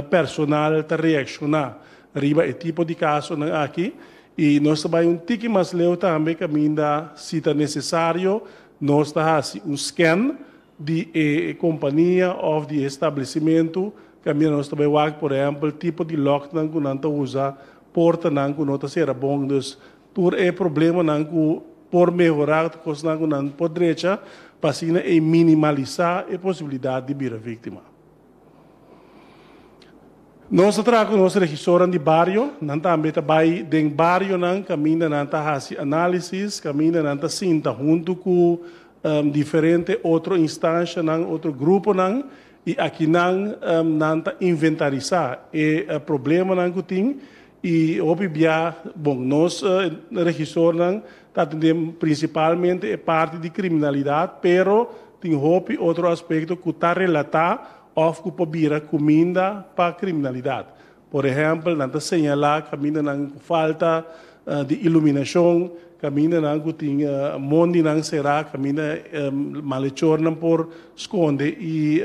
personal ta reakshoná riba e tipo di kasonan aki. I nos ta bai un tiki mas leu tambe kaminda si ta nesesario nos ta hasi un scan di e kompania òf di e establesimentu kaminda nos ta bai wak por ehèmpel tipo di lòknan ku nan ta usa, portanan ku no ta sera bon. Dus Tur e problemanan ku por mehorá ta kosnan ku nan por drecha pa asina e minimalisá e posibilidat di bira víktima. Nos ta traha ku nos regisornan di bario, nan tambe ta bai den barionan kaminda nan ta hasi análisis, kaminda nan ta sinta huntu ku diferente otro instanshanan, otro gruponan i akinan nan ta inventarisá e problemanan ku tin I hopi bia, bon, nos regisornan ta atendé prinsipalmente e parti di kriminalidat, pero tin hopi otro aspekto ku ta relatá òf ku por bira kuminda pa kriminalidat. Por ehèmpel, nan ta señalá kamindanan ku falta di iluminashon, kamindanan ku tin mondinan será, kaminda malechornan por skonde i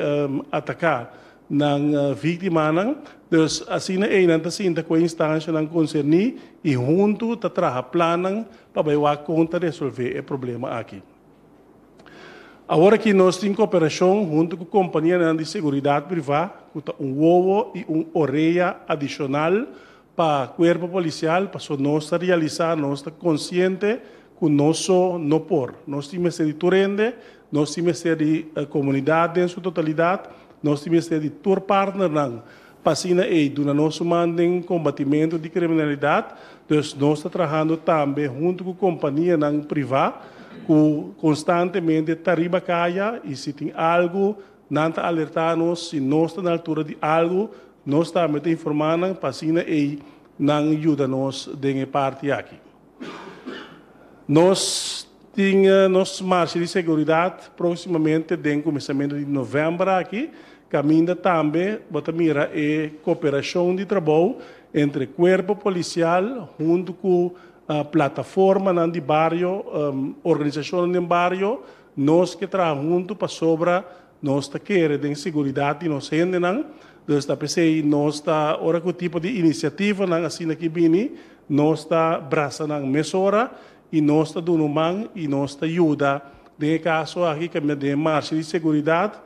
ataká nan víktimanan. Dus asina ei nan ta sinta ku e instanshanan konserní i huntu ta traha plannan pa bai wak kon ta resolvé e problema aki. Awor aki nos tin koperashon huntu ku kompanianan di seguridat privá ku ta un wowo i un orea adishonal pa kuerpo polisial paso nos ta realisá, nos ta konsiente ku nos so no por. Nos tin mester di tur hende, nos tin mester di komunidat den su totalidat, nos tin mester di tur partnernan pa asina ei duna nos un man den kombatimentu di kriminalidat. Dus nos ta trahando tambe huntu ku kompanianan privá ku konstantemente ta riba kaya i si tin algu Nan ta alertá nos si nos ta na altura di algu, nos tambe ta informá nan pa asina ei nan yuda nos den e parti aki. Nos tin nos marcha di seguridat próksimamente den kuminsamentu di novèmber aki, kaminda tambe bo ta mira e koperashon di trabou entre kuerpo polisial huntu ku plataformanan di bario, organisashonnan den bario. Nos ke traha huntu pasobra nos ta kere den seguridat di nos hendenan. Dus ta p'esei nos ta, ora ku tipo di inisiativanan asina ki bini, nos ta brasa nan mesora i nos ta duna un man i nos ta yuda. Den e kaso aki kaminda den e marsha di seguridat,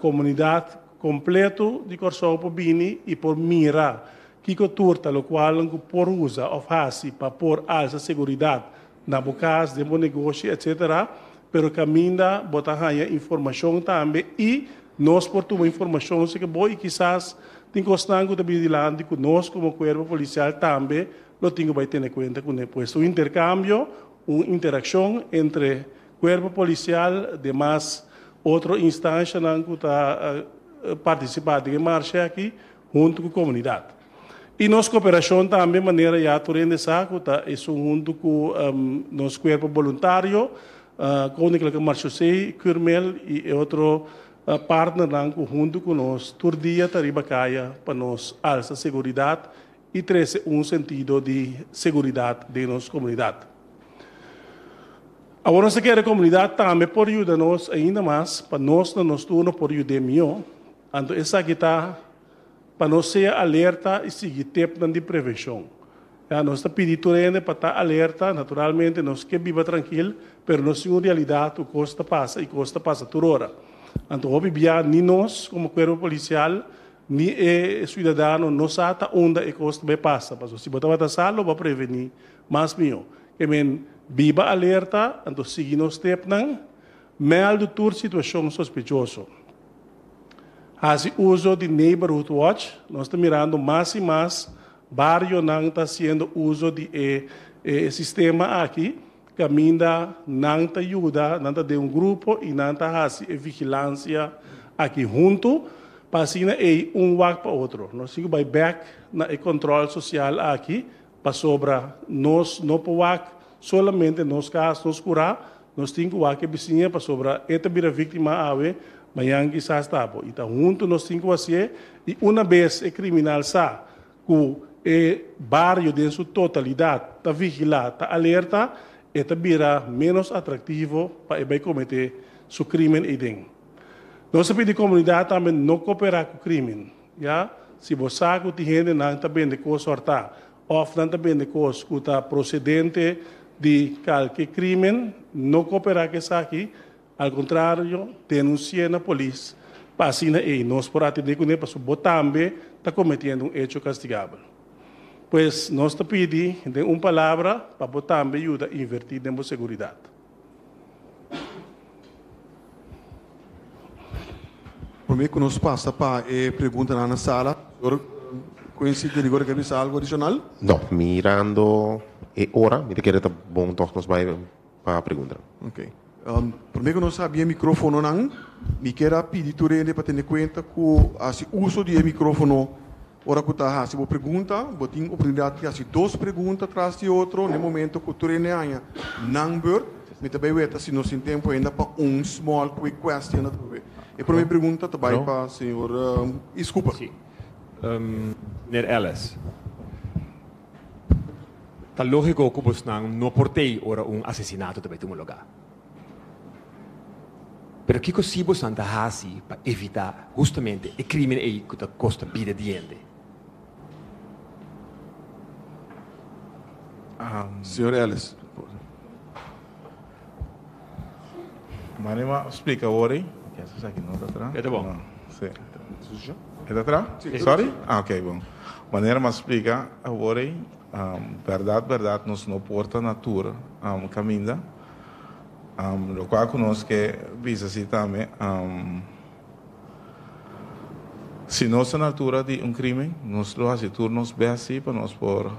komunidat kompleto di Kòrsou por bini i por mira kiko tur ta lokualnan ku por usa òf hasi pa por alsa seguridat na bo kas, den bo negoshi, etc. Pero kaminda bo ta haña informashon tambe i nos por tuma informashon si ke bo i kisas tin kosnan ku ta bini dilanti ku nos komo kuerpo polisial tambe lo tin ku bai tene kuenta kuné. Pues un interkambio, un interakshon entre kuerpo polisial, demas otro instanshanan ku ta partisipá den e marshe aki huntu ku komunidat. I nos koperashon tambe manera ya tur hende sa ku ta esun huntu ku nos kuerpo boluntario, Koninklijke Marchaussee, Curmel i e otro partnernan ku huntu ku nos tur dia ta riba kaya pa nos alsa seguridat i trese un sentido di seguridat den nos komunidat. Awor nos ta kere komunidat tambe por yuda nos ainda mas pa nos na nos turno por yud'é mihó. Anto esaki ta pa nos sea alerta i sigui tepnan di prevenshon. Ya, nos ta pidi tur hende pa ta alerta, naturalmente nos ke biba trankil, pero nos tin un realidat ku kos ta pasa i kos ta pasa tur ora. Anto hopi bia ni nos komo kuerpo polisial ni e suidadano no sa ta unda e kos ta bai pasa, pasobra si bo tabata sa lo bo a prevení mas mihó. Ke men biba alerta, anto sigui nos stepnan, mèldu tur situashon sospechoso. Hasi uso di Neighborhood Watch, nos ta mirando mas i mas Barionan ta hasiendo uso di e e sistema aki kaminda nan ta yuda, nan ta den un grupo i nan ta hasi e vigilansia aki huntu pa asina ei un wak pa otro. Nos tin ku bai bèk na e kòntròl sosial aki pasobra nos no por wak solamente nos kas, nos kurá, nos tin ku wak e bisiña pasobra e ta bira víktima awe, mañan kisas ta bo. I ta huntu nos tin ku hasié i una bes e kriminal sa ku e bario den su totalidat ta vigilá, ta alerta, e ta bira ménos atraktivo pa e bai kometé su krímen eiden. Nos ta pidi komunidat tambe no koperá ku krímen, ya. Si bo sa ku tin hendenan ta bende kos hòrtá òf nan ta bende kos ku ta prosedente di kalke krímen, no koperá ku esaki. Al kontrario, denunsi'é na polis pa asina ei nos por atendé kuné pasobra bo tambe ta kometiendo un echo kastigabel. Pues nos ta pidi den un palabra pa bo tambe yuda invertí den bo seguridat. Promé ku nos pasa pa e preguntanan na sala, señor Quincy de Rigor ke bisa algu adishonal? No, mirando e ora mi ta kere ta bon tòg nos bai pa preguntanan. Ok. Promé ku nos habri e mikrófononan, mi kier a pidi tur hende pa tene kuenta ku hasi uso di e mikrófono ora ku ta hasi bo pregunta. Bo tin oportunidat di hasi dos pregunta tras di otro na e momento ku tur hende haña nan beurt. Mi ta bai weta si nos tin tempu ainda pa un small quick question atrobe. E promé pregunta ta bai pa señor Is Cooper. Sí. Meneer Ellis. Ta lógiko ku bosnan no por tei ora un asesinato ta bai tuma lugá. Pero kiko si bosnan ta hasi pa evitá hustamente e krímen ei ku ta kosta bida di hende? Señor Ellis. Mane m'a splika awor ei. Esaki no ta tra. E ta bon. Sí. E ta tra? Sorry? Ah, ok, bon. Manera m'a splika awor ei, bèrdat bèrdat nos no por ta na tur kaminda. Lokual ku nos ke bisa si tambe, si nos ta na altura di un krimen, nos lo hasi tur nos bèst si pa nos por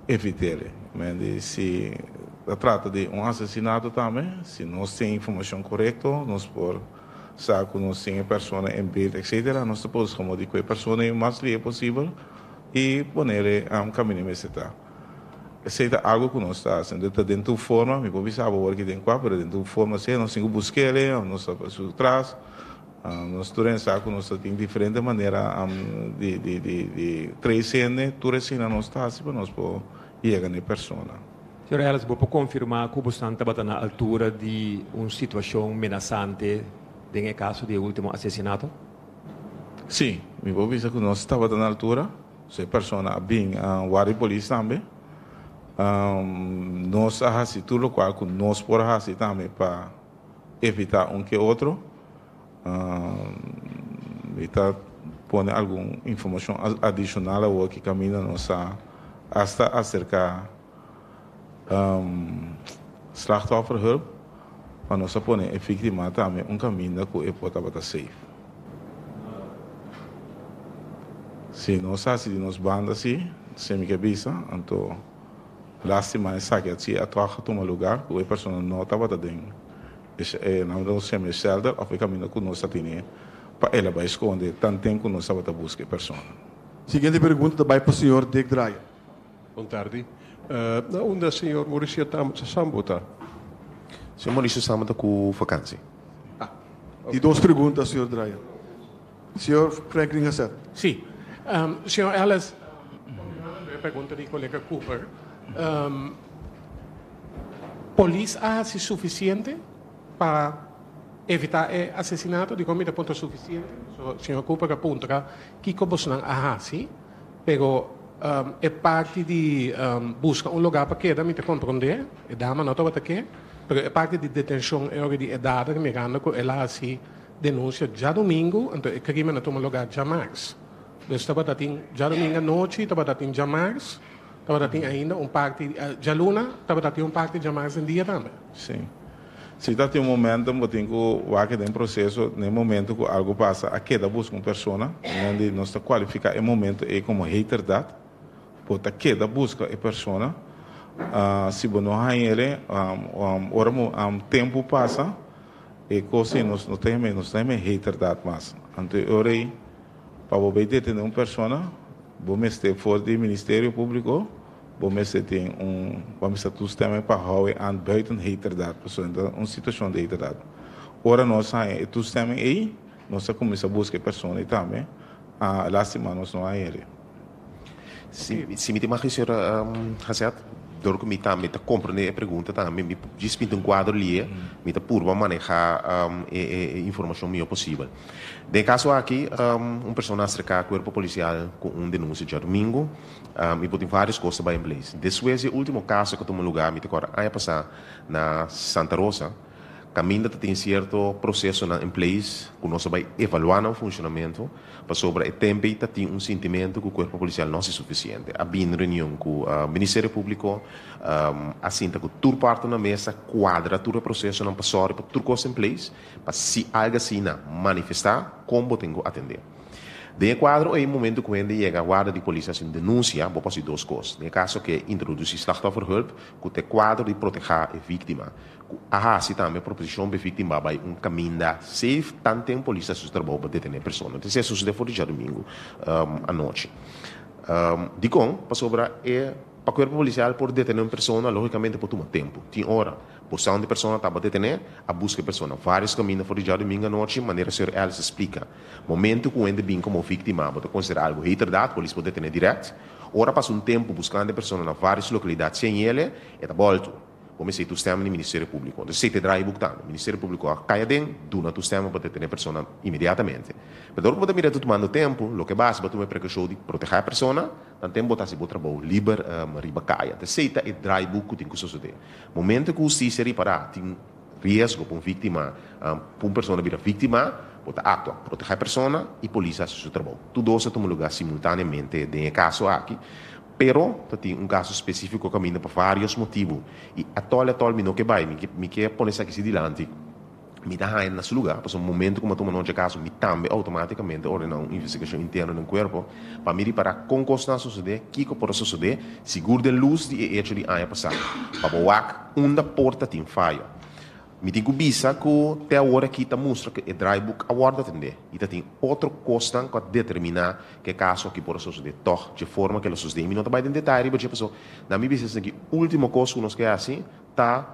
evit'el. Mendi si ta trata di un asesinato tambe, si nos tin informashon korekto, nos por sa ku nos tin e persona en beeld etcetera, nos ta por busca di ku e persona e mas lihe posibel i ponele kaminda e mester ta. Esei ta algu ku nos ta hasi. Entonces ta den tur forma, mi por bisa bo awor ki den kua, pero den tur forma sea nos tin ku busk'el, nos ta su tras. Nos tur hende sa ku nos ta tin diferente manera di di di di trace hende, tur esina nos ta hasi pa nos por yega na e persona. Señor Ellis, bo por konfirmá ku bosan tabata na altura di un situashon menasante den e kaso di e último asesinato? Sí, mi por bisa ku nos tabata na altura. So e persona a bin warda di polis tambe. Nos a hasi tur lokual ku nos por a hasi tambe pa evitá un ke otro. Mi ta pone algun informashon adishonal awor ki kaminda nos a asta aserká Slachtofferhulp pa nos a pone e víktima tambe un kaminda ku e por tabata safe. Si nos hasi di nos banda si, si mi ke bisa, anto lástima esaki a si a tòg a tuma lugá ku e persona no tabata den e nan nos yama e shelter òf e kaminda ku nos a tene pa el a bai skonde tanten ku nos tabata buska e persona. Siguiente pregunta ta bai pa señor Dick Draaier. Bon tardi. Na unda señor Mauricio Sambo ta? Señor Mauricio Sambo ta ku vakansi. Ah. Di dos pregunta, señor Drayer. Señor Franklin Hasset. Sí. Señor Ellis, continuando e pregunta di colega Cooper, polis a haci suficiente pa evita e asesinato? Dicon mi ta puntra suficiente? So, señor Cooper a puntra kico bosnan a haci, pero e parti di busca un lugar pa keda mi ta comprende, e dama no tabata ke, pero e parti di detencion e ora di e dader mirando cu el a haci denuncia djadomingo, anto e crimen a tuma lugar djamars. Dus tabata tin djadomingo anochi, tabata tin djamars, tabata tin ainda un parti djaluna, tabata tin un parti djamars den dia tambe. Sí. Si ta tin un momento bo tin cu wak den proceso, den momento cu algo pasa a keda busca un persona, nan di nos ta cualifica e momento ey como heterdaad, bo ta keda busca e persona, si bo no hañ'ele, ora tempo pasa, E kos ei nos no ta heme, nos ta heme heterdaad mas. Anto e ora ei, pa bo bay detene un persona, bo mester for di Ministerio Publico, bo mester tin un, bo mester toestemming pa hou e aan buiten heterdaad, pasobra e ta un situacion di heterdaad. Ora nos haña e toestemming ei, nos a cuminsa busca e persona ei tambe. Lastima nos no haña el. Si mi tin mag señor Hazet, dor ku mi tambe ta komprendé e pregunta tambe, mi djis pinta un kuadro lié, mi ta purba manehá e informashon mihó posibel. Den e kaso aki, un persona a aserká kuerpo polisial ku un denunsia djadumingu i bo tin vários kos ta bai en place. Despues di e último kaso ku a tuma lugá, mi ta kòrda aña pasá na Santa Rosa, Caminda ta tin cierto procesonan en place cu nos a bay evalua nan funcionamento, pasobra e tempo ey ta tin un sintimento cu cuerpo policial no haci suficiente. A bin reunion cu Ministerio Publico, a sinta cu tur parto na mesa, cuadra tur e procesonan pa sorry pa tur cos en place, pa si algo asina manifesta, con bo tin cu atende. Den e cuadro ey, momento cu hende yega warda di polis haci un denuncia, bo por haci dos cos. Den e caso ke introduci slachtofferhulp, cu ta e cuadro di proteha e victima. Ku a hasi tambe proposishon pa e víktima bai un kaminda safe tanten polis ta hasi su trabou pa detené persona. Esei a sosodé for di djadumingu anochi. Dikon? Pasobra e pa kuerpo polisial por detené un persona lógikamente por tuma tempu. Tin ora por sa un di persona tabata detené, a buska e persona vários kaminda for di djadumingu anochi, manera señor Ellis a splika. Momentu ku un hende bin komo víktima bo ta konsiderá algu heterdaad, polis por detené dirèkt. Ora pasa un tempu buskando e persona na vários lokalidat sin yele, e ta bòltu. Bo mester toestemming di Ministerio Públiko. Entonces esei ta e draaiboek tambe. Ministerio Públiko a kai aden, duna toestemming pa detené persona inmediatamente. Pero dor ku bo ta mira ta tumando tempu, loke basa bo tuma e prekoushon di protehá e persona, tanten bo ta hasi bo trabou liber riba kaya. Entonces esei ta e draaiboek ku tin ku sosodé. Momento ku hustisia ripará tin riesgo pa un víktima, pa un persona bira víktima, bo ta aktua, protehá e persona i polis hasi su trabou. Tur dos a tuma lugá simultáneamente den e kaso aki. Pero ta tin un kaso spesífiko kaminda pa vários motibu i atòl atòl mi no ke bai, mi ke mi ke pone esaki si dilanti. Mi ta haña na su lugá, pasobra momento ku mi a tuma nota dje kaso mi tambe outomátikamente ordená un investigashon interno den kuerpo pa mi ripará kon kosnan a sosodé, kiko por a sosodé, sigur den lus di e echo di aña pasá, pa bo wak unda por ta tin fayo. Mi tin ku bisa ku te awor aki ta mustra ku e draaiboek a wòrdu atendé i ta tin otro kosnan ku a determiná ku e kaso aki por a sosodé tòg dje forma ku el a sosodé. I mi no ta bai den detaye riba dje pasobra na mi bisa esaki último kos ku nos ke hasi ta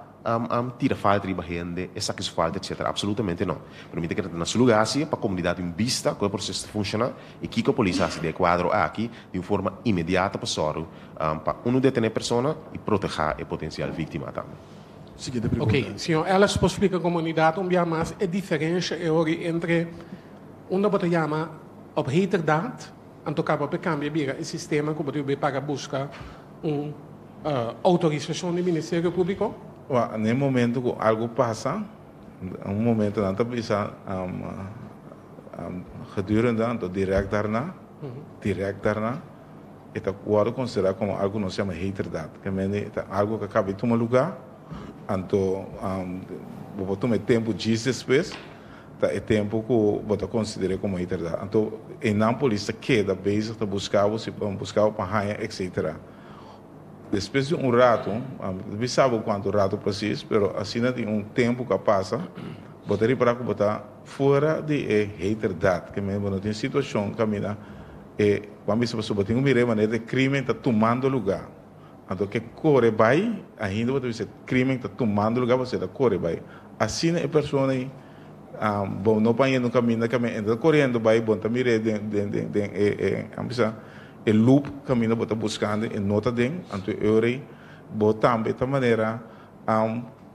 tira falta riba hende, esaki su falta etcetera. Apsolutamente no. Pero mi ta kere ta na su lugá hasi pa komunidat tin bista ku e proseso ta funshoná i kiko polis a hasi den e kuadro aki di un forma inmediato pa sòru pa unu detené persona i protehá e potensial víktima tambe. Siguiente pregunta. Ok, señor Ellis por splica comunidad un bia mas e diferencia e ori entre unda bo ta yama op heterdaad anto caba pe cambia bira e sistema cu bo ta yubi paga busca un autorisacion di Ministerio Publico? Wa, na e momento cu algo pasa, un momento nan ta bisa gedurende anto direct daarna, direct daarna. E ta wòrdu konsiderá komo algu nos yama heterdaad. Ke mende e ta algu ku a kaba di tuma lugá, anto bo por tuma e tempu djis despues, ta e tempu ku bo ta konsider'é komo heterdaad. Anto einan polis ta keda bezig ta buska bo, si por buska bo pa haña etsetera. Despues di un ratu, mi no bisa bo kuantu ratu presis, pero asina di un tempu ku a pasa, bo ta ripará ku bo ta fuera di e heterdaad. Ke mende bo no tin situashon kaminda E Juan bisa pasobra bo tin ku mira e manera di e krimen ta tumando lugá. Anto ke kore bai, ainda bo ta bisa e krimen ta tumando lugá pasobra e ta kore bai. Asina e persona ei Bo no pa yendo un kaminda kaminda e ta koriendo bai bo ta mir'é den den den den e e a bisa e loop kaminda bo ta buskando e no ta den anto e ora ei bo tambe ta manera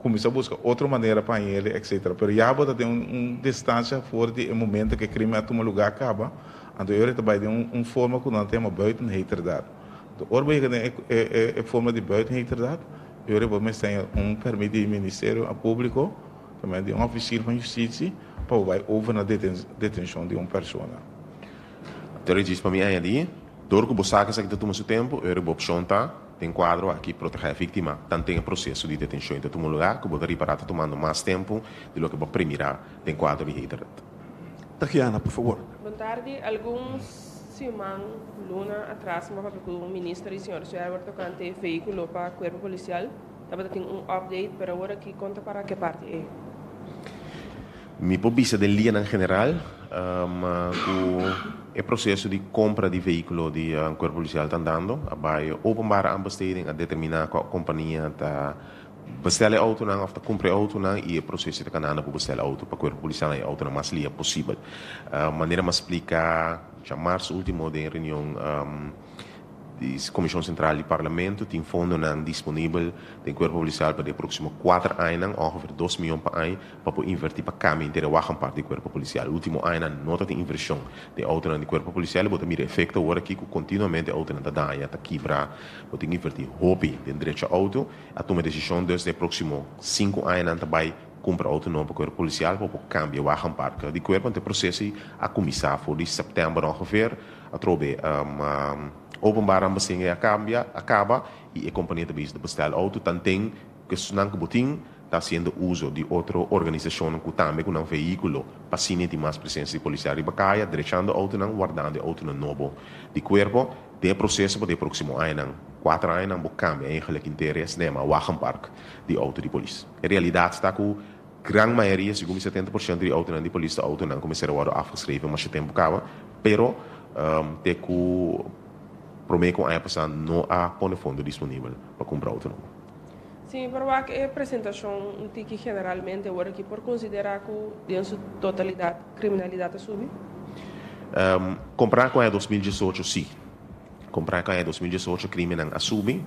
kuminsá buska otro manera pa hañ'el etcetera pero ya bo ta den un un distansia for di e momento ku e krimen a tuma lugá kaba anto e ora ei ta bai den un un forma ku nan ta yama buiten heterdaad anto ora bo yega den e e e forma di buiten heterdaad e ora ei bo mester haña un pèrmit di ministerio públiko. Tambe di un ofisier van justitie pa bo bai over na detenshon di un persona. Anto djis pa mi añadí, dor ku bo sa ku esaki ta tuma su tempu, ora bo opshon ta, den kuadro aki, protehá e víktima, tanten e proseso di detenshon i ta tuma lugá ku bo ta ripará ta tumando mas tempu di loke bo a premirá den kuadro di heterdaad. Tagiana, por fabor. Bon tardi. Algun siman, luna, atras mi a papia ku minister i señor Zwerwer tokante vehíkulo pa kuerpo polisial. Tabata tin un update pero awor aki kon ta para ke parti ei? Mi por bisa den lianan general ku e proseso di kompra di vehíkulo di Kuerpo Polisial ta andando. A bai openbare aanbesteding, a determiná kua kompania ta bestel e outonan òf ta kumpra e outonan i e proseso ta kanando pa bestel outo pa Kuerpo Polisial na e outonan mas lia posibel. Manera mi a splika djamarsu último den reunion Di Komishon Sentral di Parlamento tin fondonan disponibel den Kuerpo Polisial pa di e próksimo kuater añanan, ongeveer dos mion pa aña, pa por invertí pa kambia henter e wagenpark di Kuerpo Polisial. Último añanan no ta tin invershon den outonan di Kuerpo Polisial i bo ta mira efekto awor aki ku kontinuamente outonan ta daña, ta kibra. Bo tin ku invertí hopi den drecha outo. A tuma e desishon dus den e próksimo sinku añanan ta bai kumpra outo nobo pa Kuerpo Polisial pa por kambia e wagenpark di Kuerpo. Anto e proseso ei a kuminsá for di sèptèmber ongeveer. Atrobe, openbaar aanbesteding a cambia, a caba y e compania ta bezig ta bestel auto. Tanten cu esnan cu bo tin ta haciendo uzo di otro organisacionnan cu tambe cu nan vehiculo pa asina tin mas presencia di policía riba caya, drechando autonan, wardando e autonan nobo di cuerpo. Den e proceso pa den e proximo añanan, cuater añanan, bo cambia eigenlijk henter e snema wagenpark di auto di polis. E realidad ta cu Gran mayoria, segun mi 70% di autonan di polis ta autonan ku mester a wòrdu afgeschreven masha tempu kaba, pero te ku promé ku aña pasá no a pone fondo disponibel pa kumpra auto nobo. Si mi por wak e presentashon un tiki generalmente awor aki por konsiderá ku den su totalidat kriminalidat a subi? Kompará ku aña 2018 sí. Kompará ku aña 2018 krimennan a subi.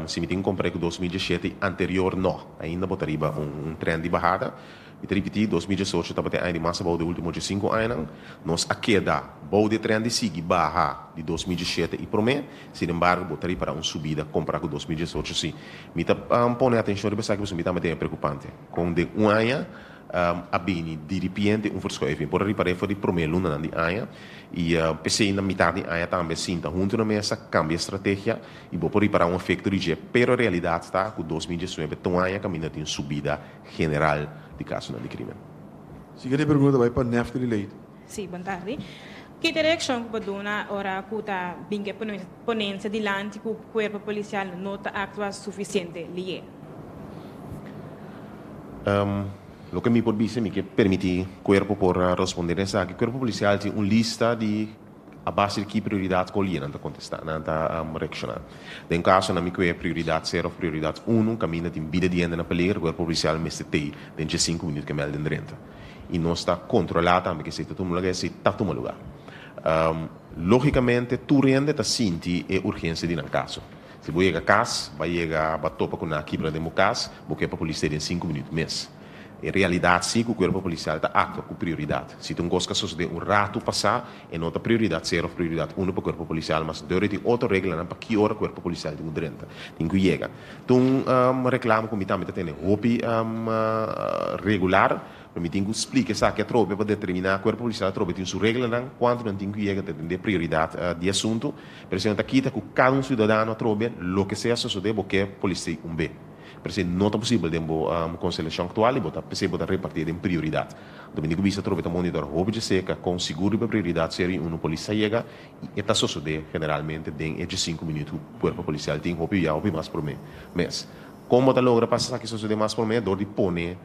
Si mi tin ku kompar'é ku 2017 i anterior no. Ainda bo ta riba un trend di bahada. Mi ta ripití, 2018 tabata e aña di mas abou di último diesinku añanan. Nos a keda bou di e trend di sigui baha di 2017 i promé. Sin embargo, bo ta ripará un subida kompará ku 2018 sí. Mi ta pone atenshon riba esaki pasobra mi tambe ta preokupante. Kon den un aña a bini diripiente un verschuiving. Por a ripar'é for di promé lunanan di aña i p'esei na mitar di aña tambe sinta huntu na mesa, kambia estrategia i bo por ripará un efekto di dje. Pero realidat ta ku 2019 ta un aña kaminda tin subida general di kasonan di krimen. Siguiente pregunta ta bai pa Neftali Leito. Sí, bon tardi. Ki ta e reakshon ku bo duna ora ku ta bin ku e ponensia dilanti ku kuerpo polisial no ta aktua sufisiente lié? Loke mi por bisa, mi ke permití kuerpo por respondé na esaki. Kuerpo polisial tin un lista di a base di ki prioridat kol lié nan ta kontestá, nan ta reakshoná. Den kasonan mi kue prioridat sero òf prioridat unu, kaminda tin bida di hende na peliger, kuerpo polisial mester tei den dje sinku minüt ku e mèlden drenta. I nos ta kontrolá tambe ke esei ta tuma lugá, esei ta tuma lugá. Lógikamente tur hende ta sinti e urgensia di nan kaso. Si bo yega kas, ba yega ba topa ku nan a kibra den bo kas, bo ke pa polis te den sinku minüt mes. E realidat si ku kuerpo polisial ta aktua ku prioridat. Si ta un kos ku a sosodé un ratu pasá, e no ta prioridat sero òf prioridat unu pa kuerpo polisial, mas dor e tin otro reglanan pa ki ora kuerpo polisial tin ku drenta, tin ku yega. Ta un reklamo ku mi tambe ta tene hopi regular, pero mi tin ku splika esaki atrobe pa determiná kuerpo polisial atrobe tin su reglanan, kuantu nan tin ku yega ta tende prioridat di asuntu. Pero esei no ta kita ku kada un siudadano atrobe loke sea sosodé bo ke polis tei un be. Pero esei no ta posibel den bo konstelashon aktual i bo ta p'esei bo ta repartié den prioridat. Dominico bisa atrobe ta monitor hopi dje seka kon sigur riba prioridat sero i unu polis ta yega i e ta sosodé generalmente den e djesinku minüt ku kuerpo polisial tin hopi bia hopi mas promé mes. Kon bo ta logra pa esaki sosodé mas promé? Dor di pone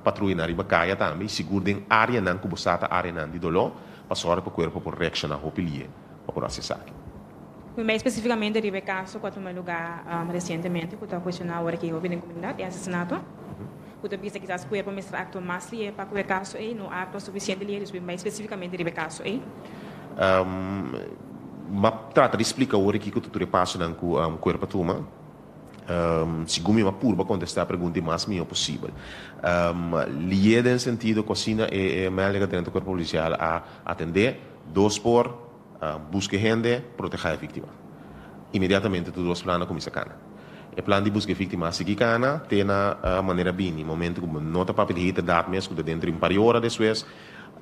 patruyanan riba kaya tambe i sigur den áreanan ku bo sa ta áreanan di doló pa sòru pa kuerpo por reakshoná hopi lié pa por hasi esaki. Mi bai spesifikamente riba e kaso ku a tuma lugá resientemente ku ta kuestioná awor aki hopi den komunidat, e asesinato. ku ta bisa kisas kuerpo mester aktua mas lihe pa ku e kaso ei no a aktua sufisiente lihe, dus bin bai spesifikamente riba e kaso ei. M'a trata di splika awor kiko ta tur e pasonan ku kuerpo a tuma. Segun mi m'a purba kontestá e pregunta e mas mihó posibel. Lihe den sentido ku asina e melding a drenta kuerpo polisial a atendé, dos por buska e hende, protehá e víktima. Inmediatamente tur dos plan a kuminsá kana. E plan di buska e víktima a sigui kana te na manera bini momento ku bo no ta papia di heterdaad mes ku ta dentro di un par di ora despues.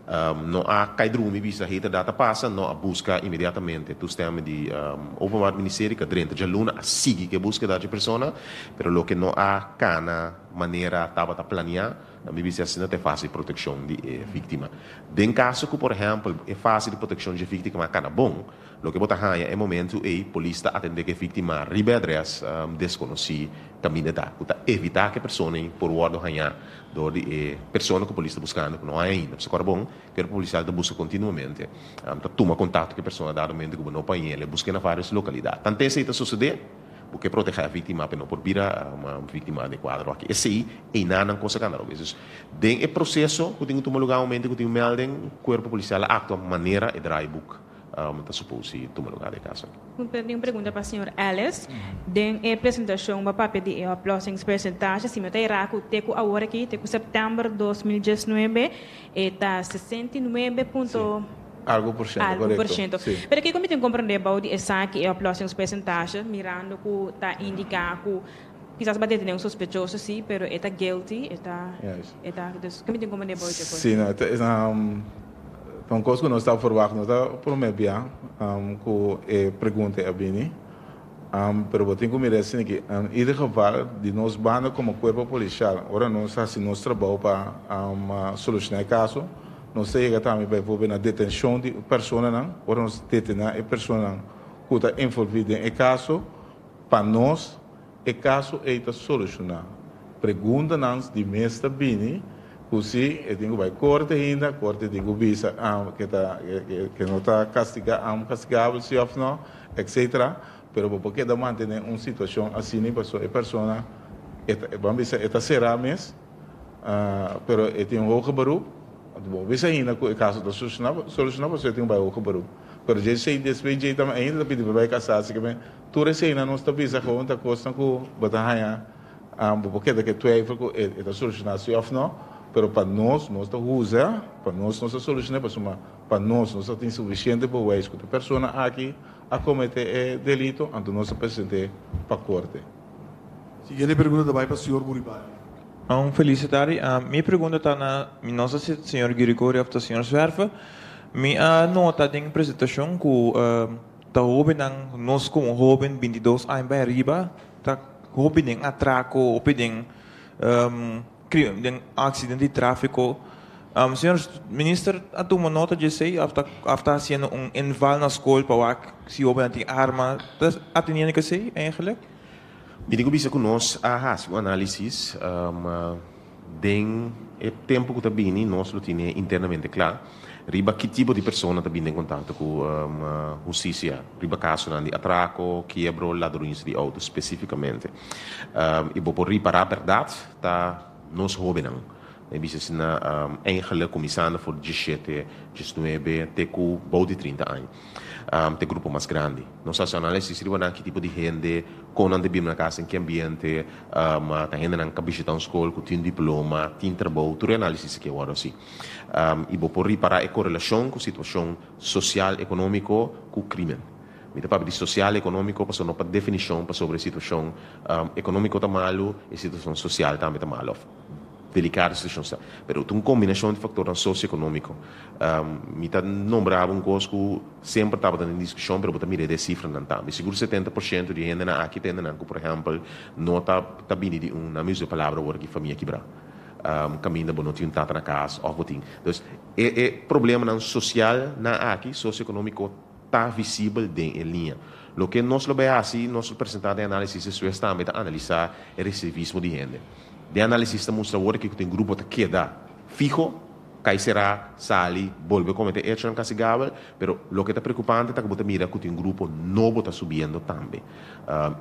No a kai drumi bisa heterdaad a pasa, no a buska inmediatamente toestemming di Openbaar Ministerie ku a drenta djaluna a sigui ku e buskeda dje persona, pero loke no a kana manera tabata planiá, nan mi bisa asina ta e fase di protekshon di e víktima. Den kaso ku por ehèmpel e fase di protekshon dje víktima a kana bon, Loke bo ta haña e momentu ei, polis ta atendé ku e víktima riba e adrès deskonosí kaminda ta, ku ta evitá ku e persona ei por wòrdu hañá dor di e persona ku polis ta buskando ku no haña ainda. Pasobra kòrda bon, kuerpo polisial ta buska kontinuamente, ta tuma kontakto ku e persona dado momento ku bo no por hañ'el, e busk'é na vários lokalidat. Tantu esei ta sosodé, bo ke protehá e víktima pa e no por bira víktima den kuadro aki. Esei einan nan kos a kanda robes. Dus den e proseso ku tin ku tuma lugá momento ku tin un melding, kuerpo polisial a aktua manera e draaiboek. Ta supos si tuma lugar di e kaso aki. Mi tin un pregunta pa señor Ellis. Den e presentashon bo a papia di e oplossingspercentage. Si mi ta era ku te ku awor aki, te ku sèptèmber 2019, e ta 69 punto Algu por shento, algu por korekto. shento. Si. Pero kiko mi tin komprendé bou di esaki, e oplossingspercentage, mirando ku ta indiká ku kisas bo a detené un sospechoso si, pero e ta guilty, e ta, Juist. e ta, dus ke mi tin komprendé bou dje kos? Si, no, e ta, Ta un kos ku nos ta ferwagt, no ta promé bia ku e pregunta ei a bini, pero bo tin ku mira esei aki, en ieder geval di nos banda komo kuerpo polisial, ora nos hasi nos trabou pa solushoná e kaso, nos ta yega tambe bijvoorbeeld na detenshon di personanan, ora nos detená e personanan ku ta envolví den e kaso, pa nos E kaso ei ta solushoná. Preguntanan di mes ta bini ku si e tin ku bai korte ainda, korte tin ku bisa ke ta ke no ta kastiga kastigabel si òf no, etcetera. Pero bo por keda mantené un situashon asina pasobra e persona e ta ban bisa e ta será mes, pero e tin un hoger beroep. Bo bisa ainda ku e kaso ta solushoná solushoná pasobra e tin ku bai hoger beroep. Pero dje esei despues dje tambe ainda ta pidi pa bai kasá asina ke Tur eseinan nos ta bisa gewoon ta kosnan ku bo ta haña, bo por keda ku e twijfel ku e ta solushoná si òf no, pero pa nos, nos ta usa, pa nos nos ta solushoná pasobra pa nos, nos ta tin sufisiente bewijs ku e persona aki a kometé e delito, anto nos ta present'é pa korte. Siguiente pregunta ta bai pa señor Buribari. Un felis tardi. Mi pregunta ta na, mi no sa si ta señor Girigorie of ta señor Zwerver. Mi a nota den presentacion cu Ta hobennan, nos komo hoben 22 aña bai ariba ta hopi den atrako, hopi den den aksidente di trafiko. Señor minister a tuma nota di esei of ta of ta hasiendo un inval na skol pa wak si hobennan tin arma? Ta atendiendo ku esei eigenlijk? Mi tin ku bisa ku nos a hasi un análisis Den e tempu ku ta bini nos lo tine internamente kla riba ki tipo di persona ta bini den kontakto ku hustisia riba kasonan di atrako, kiebro, ladronisia di outo spesifikamente. I bo por ripará bèrdat ta nos hóbennan. Mi bisa asina eigenlik kuminsando for di diesshete, diesnuebe te ku bou di trinta aña. Ta e grupo mas grandi. Nos hasi análisis riba nan ki tipo di hende, kon nan ta biba na kas, den ki ambiente, ta hendenan ka bishita un skol, ku tin diploma, tin trabou, tur e análisis aki a wòrdu hasi. I bo por ripará e korelashon ku situashon sosial ekonómiko ku krímen. Mi ta papia di sosial ekonómiko pasobra no pa definishon pasobra e situashon ekonómiko ta malu, e situashon sosial tambe ta malu òf. Delicado situacion sa. Pero ta un combinacion di factornan socioeconomico. Mi ta nombra bo un cos cu semper tabata den discusion, pero bo ta mira den e cifranan tambe. Sigur 70% di hendenan aki ta hendenan cu, por ehempel, no ta ta bini di un, nan mi usa e palabra awor aki, famia kibra. Caminda bo no tin un tata na cas of bo tin. Dus, e e problemanan social nan aki, socioeconomico, ta visibel den e liña. Loke nos lo bay haci, nos lo presenta den análisis despues tambe ta analisa e recidivismo di hende. Den análisis ta mustra awor ki ku tin grupo ta keda fiho. Kai será, sali, bolbe kometé echonan kastigabel, pero loke ta preokupante ta ku bo ta mira ku tin un grupo nobo ta subiendo tambe.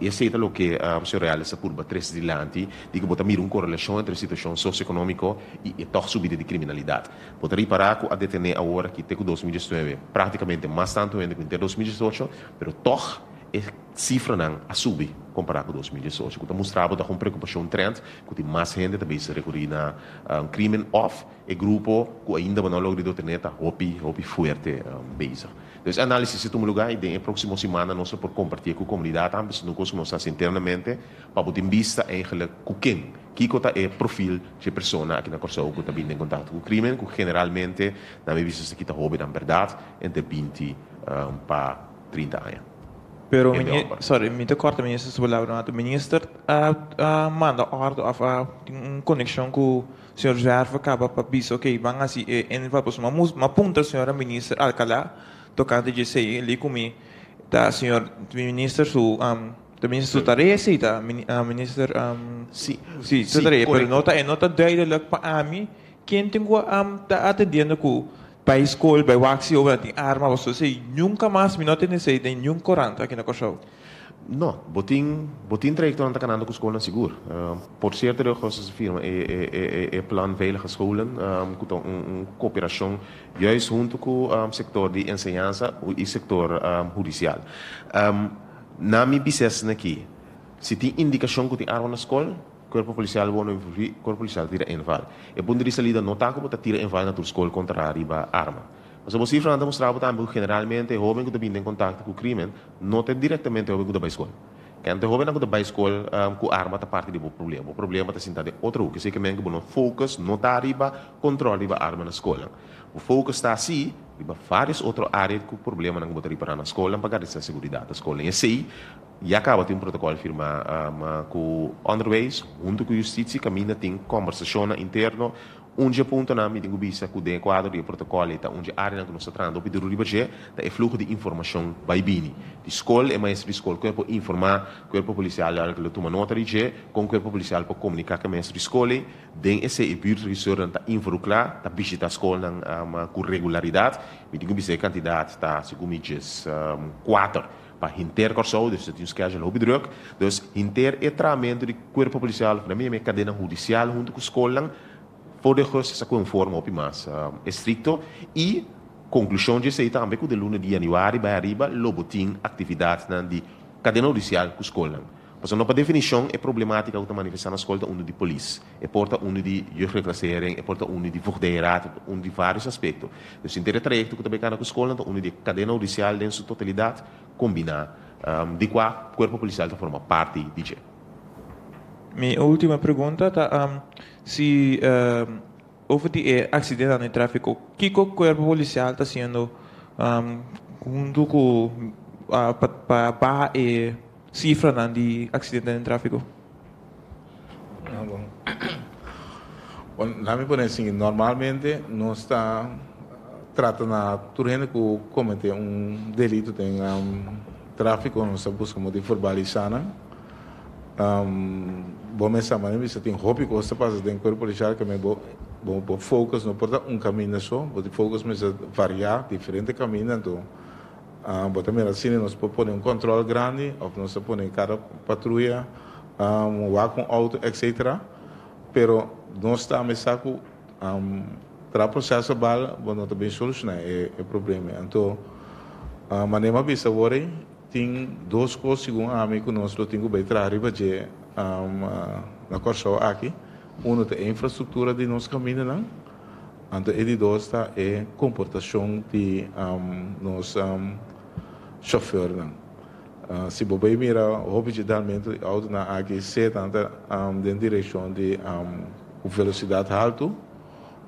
I esei ta loke señor Reales a purba trese dilanti, di ku bo ta mira un korelashon entre situashon sosioekonómiko i e tòg subida di kriminalidat. Bo ta ripará ku a detené awor aki te ku 2019 práktikamente mas tantu hende ku henter 2018, pero tòg e sifranan a subi kompará ku 2018, ku ta mustra bo ta un preokupashon trend ku tin mas hende ta bisa rekurí na krimen òf E grupo ku ainda bo no a logra di dotené ta hopi, hopi fuerte bezig. Dus e análisis a tuma lugá i den e próksimo simannan nos lo por kompartié ku komunidat tambe, esei ta un kos ku nos ta hasi internamente pa bo tin bista eigenlik ku ken, kiko ta e profil dje persona aki na Kòrsou ku ta bini den kontakto ku krímen, ku generalmente na mi bista esaki ta hóbennan bèrdat entre 20 pa 30 aña. Pero Hende mini, hòmber. sorry, mi ta kòrta minister su palabra un ratu. Minister a a manda òrdu òf a tin un konekshon ku Señor Zwerver kaba pa bisa ok ban hasi e inval pasobra mi a puntra señora minister Alcala tokante dje esei li ku mi ta señor minister su ta minister su tarea esei ta minister Si, si su si, tarea pero no korekto. ta e no ta duidelijk pa ami ken tin ku ta atendiendo ku bai skol bai wak si obra tin arma pasobra esei nunka mas mi no tende esei den niun korant aki na Kòrsou. No, bo tin bo tin trayectonan ta canando cu scolnan sigur. Por cierto de augustus a firma e e e plan Veilige Scholen cu ta un un cooperacion juist hunto cu sector di enseñansa y sector hudicial. Na mi bisesnan aki, si tin indicacion cu tin arma na scol, Cuerpo Policial bo no envolvi, Cuerpo Policial tira inval. E punto di salida no ta cu bo ta tira inval na tur scol contra riba arma. Pasobra bo sifranan ta mustra bo tambe ku generalmente e hóben ku ta bini den kontakto ku krímen no ta direktamente e hóben ku ta bai skol. Kende e hóbennan ku ta bai skol ku arma ta parti di bo problema. Bo problema ta sinta den otro hoek. Esei ke men ku bo no focus no ta riba kontròl riba arma na skolnan. Bo focus ta si riba vários otro área ku problemanan ku bo ta ripará na skolnan pa garantisa seguridat na skolnan. I esei ya kaba tin un protokòl firmá ku Onderwijs huntu ku Justitsie kaminda tin kòmbersashonnan interno. Un dje puntonan mi tin ku bisa ku den e kuadro di e protokòl ei ta un dje áreanan ku nos ta trahando hopi duru riba dje, ta e fluho di informashon bai bini. Di skol, e maestro di skol ku e por informá kuerpo polisial di ora ku lo tuma nota di dje, kon kuerpo polisial por komuniká ku e maestro di skol ei. Den esei e buurtregisseurnan ta involukrá, ta bishitá skolnan ku regularidat. Mi tin ku bisa e kantidat ta segun mi djes kuater pa henter Kòrsou, dus ta tin un schedule hopi drùk. Dus henter e trahamentu di kuerpo polisial, òf nan mi yama e kadena hudisial huntu ku skolnan, For di augustus a ku un forma hopi mas estrikto i konklushon dje esei tambe ku den luna di yanüari bai ariba lo bo tin aktividatnan di kadena hudisial ku skolnan. Pasobra no pa definishon e problematika ku ta manifestá na skol ta unu di polis, e por ta unu di jeugdreclassering, e por ta unu di voogdijraad, e por ta unu di vários aspekto. Dus henter e trayekto ku ta bai kana ku skolnan ta unu di e kadena hudisial den su totalidat kombiná di kua kuerpo polisial ta forma parti di dje. Mi ultimo pregunta ta si over di e accidentenan di trafico, kico cuerpo policial ta haciendo hunto cu pa baha e cifranan di accidentenan di trafico? Bon, laat mi pone asin, normalmente nos ta trata na tur hende cu comete un delito den trafico, nos ta busca modo di verbalisa nan. Bo mes sa manera bisa tin hopi kos ta pasa den kuerpo polisial ke men bo bo focus no por ta un kaminda so, bo focus mester varia diferente kaminda anto bo ta mira asina nos por pone un control grandi of nos ta pone kada patruya wak un auto etcetera pero nos tambe sa ku tra proceso bal bo no ta bin soluciona e problema anto manera mi a bisa awor ei. Tin dos kos segun ami ku nos lo tin ku bai traha riba dje na Kòrsou aki. Unu ta e infrastruktura di nos kamindanan, anto e di dos ta e komportashon di nos shofèrnan. Si bo bai mira hopi dje dalmentu di outonan aki sea nan ta den direkshon di ku velosidat haltu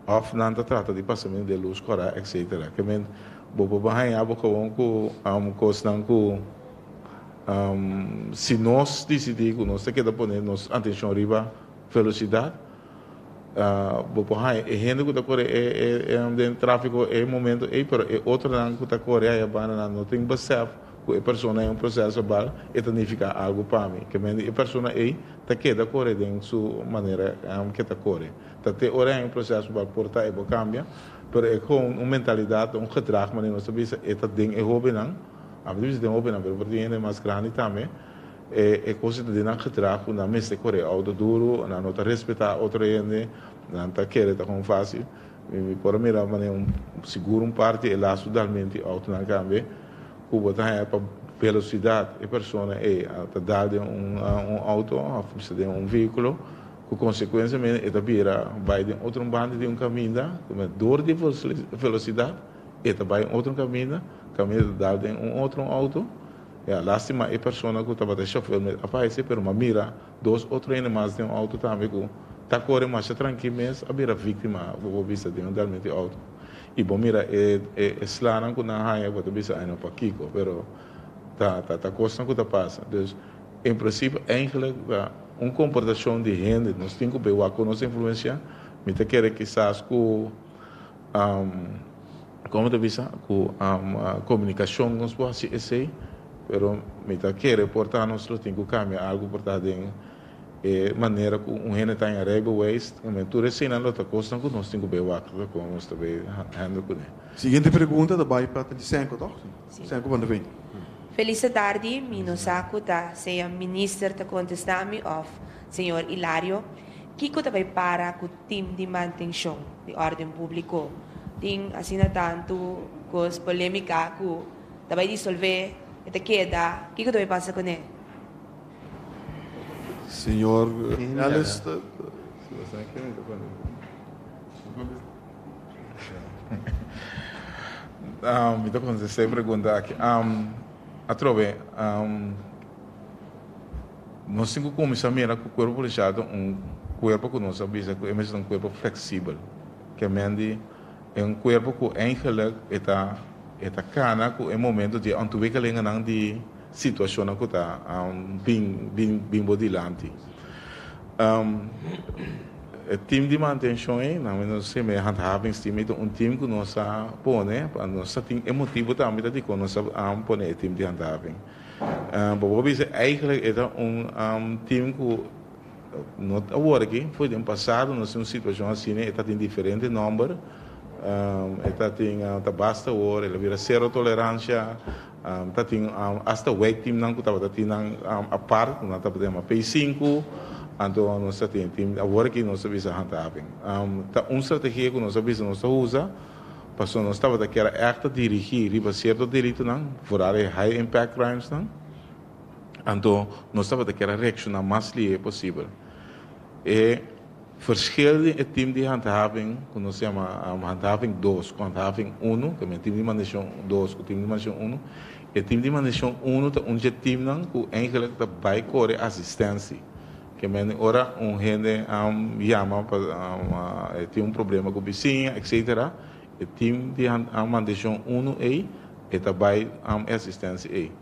òf nan ta trata di pasa medio den lus kòrá etsetera. Ke men Bo por haña bo gewoon ku kosnan ku si nos disidí ku nos ta keda pone nos atenshon riba velosidat, bo por haña e hende ku ta kore den tráfiko e momento ei, pero e otronan ku ta kore aya banda nan no tin besèf. ku e persona haña un proseso verbal e ta nifiká algu pa mi. Ke men di e persona ei ta keda kore den su manera ke ta kore. Ta te ora e haña un proseso verbal por ta e por kambia, pero e kon un mentalidat, un gedrag manera nos ta bisa e ta den e hóbennan, ami ta bisa den hóbennan pero por tin hende mas grandi tambe, e e kos ei ta den nan gedrag ku nan mester kore outo duru, nan no ta respetá otro hende, nan ta kere ta kon fásil. Mi por a mira manera un sigur un parti e lastu dalmenti outonan kambe ku bo ta haña pa velosidat e persona ei a ta dal den un un outo òf bisa den un vehíkulo ku konsekuensiamente e ta bira bai den otro un banda di un kaminda ku dor di velosidat e ta bai un otro kaminda, kaminda ta dal den un otro un outo. Ya, lástima e persona ku tabata e shofèr a fayesé pero mi a mira dos otro hende mas den un outo tambe ku ta kore masha trankil mes a bira víktima bo por bisa den un dalmento di outo. I bo mira e e slanan ku nan haña bo ta bisa ai no pakiko pero ta ta ta kosnan ku ta pasa. Dus en prinsipio eigentlik ta un komportashon di hende nos tin ku bei wak ku nos influensia. Mi ta kere kisas ku Como ta bisa cu comunicacion nos por haci esey, pero mi ta kere por ta nos lo tin cu cambia algo por ta den e manera cu un hende ta haña rijbewijs, tur eseynan lo ta cosnan cu nos tin cu bay wak con nos ta bay handle cune. Siguiente pregunta ta bay pa Senko, toch? Senko van der Veen. Feliz tardi, mi no sa cu ta sea minister ta contesta mi of señor Hilario. Kico ta bay para cu team di mantencion di orden publico? Tin asina tanto cos polemica cu ta bay disolve, e ta keda, kico ta bay pasa cune? Señor Ellis. Mi ta contesta e pregunta aki. Atrobe. Nos tin ku kuminsá mira ku kuerpo polisial ta un kuerpo ku nos a bisa ku e mester ta un kuerpo fleksibel. Ke men di e un kuerpo ku eigenlik e ta e ta kana ku e momento di e ontwikkelingennan di situashonnan ku ta bin bin bin bo dilanti. E tim di mantenshon ei, nan nos a yama e handhavingsteam, ei ta un tim ku nos a pone pa nos ta tin e motibu tambe ta dikon nos a pone e tim di handhaving. Bo por bisa eigenlijk e ta un team ku no ta awor aki, for den pasado nos tin un situashon asina, e ta tin diferente nòmber, e ta tin ta basta awor, el a bira sero toleransha, ta tin asta wijkteamnan ku tabata tin nan apart, ku nan tabata yama P sinku, anto nos ta tin team, awor aki nos ta bisa handhaving. Ta un strategia ku nos a bisa nos ta usa. Pasobra nos tabata kier a ègt a dirigí riba sierto delitonan, foral e high impact crimesnan, anto nos tabata kier a reakshoná mas lihé posibel. E verschil den e tim di handhaving, ku nos yama handhaving dos ku handhaving unu, ku e tim di mantenshon dos ku tim di mantenshon unu, e tim di mantenshon unu ta un dje timnan ku eigentlik ta bai kore asistensi. Ke men ora un hende yama pa e tin un problema ku bisiña etcetera e tim di mantenshon unu ei e ta bai e asistensia ei.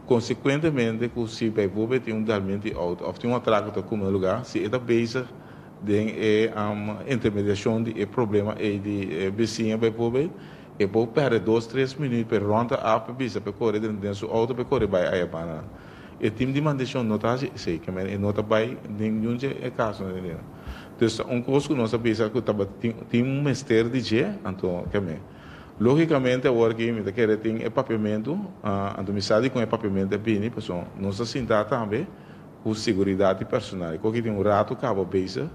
Konsekuentemente ku si bijvoorbeeld tin un dalmento di outo òf tin un atrako ta kuma lugá si e ta bezig den e intermediashon di e problema ei di e bisiña bijvoorbeeld e por pèrdè dos tres minüt pa e rònt af pa bisa pa e kore den su outo pa e kore bai ayabana. E tim di mantenshon no ta hasi esei, ke men e no ta bai den niun dje e kasonan den dje. Dus ta un kos ku nos a bisa ku tabatin tin un mester di dje, anto ke men. Lógikamente awor aki mi ta kere tin e papiamentu, anto mi sa dikon e papiamentu a bini, pasobra nos ta sinta tambe ku seguridat di personal. E koki tin un ratu kaba bezig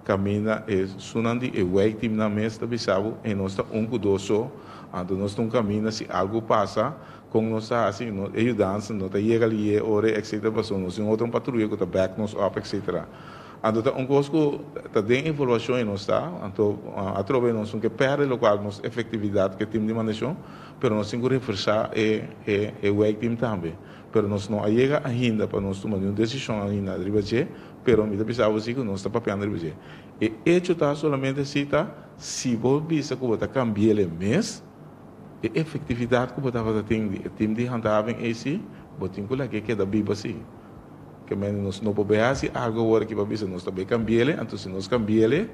kaminda e sunan di e wijkteamnan mes ta bisa bo, e nos ta un ku dos so, anto nos ta un kaminda si algu pasa, Kon nos ta hasi, no, e yudansa no ta yega lié ora etcetera pasobra nos tin otro un patruya ku ta back nos up etcetera. Anto ta un kos ku ta den evaluashon i nos ta, anto atrobe nos no ke pèrdè lokual nos efektividat ku e tim di mantenshon, pero nos tin ku reforsá e e e wijkteam tambe. Pero nos no a yega ainda pa nos tuma niun desishon ainda riba dje, pero mi ta bisa bo si ku nos ta papiando riba dje. E echo ta solamente si ta si bo bisa ku bo ta kambi'el e mes, E efektividat ku bo tabata tin di e tim di handhaving ei si, bo tin ku laga e keda biba si. Ke mende nos no por bai hasi algu awor aki pa bisa nos ta bai kambi'el, anto si nos kambi'el,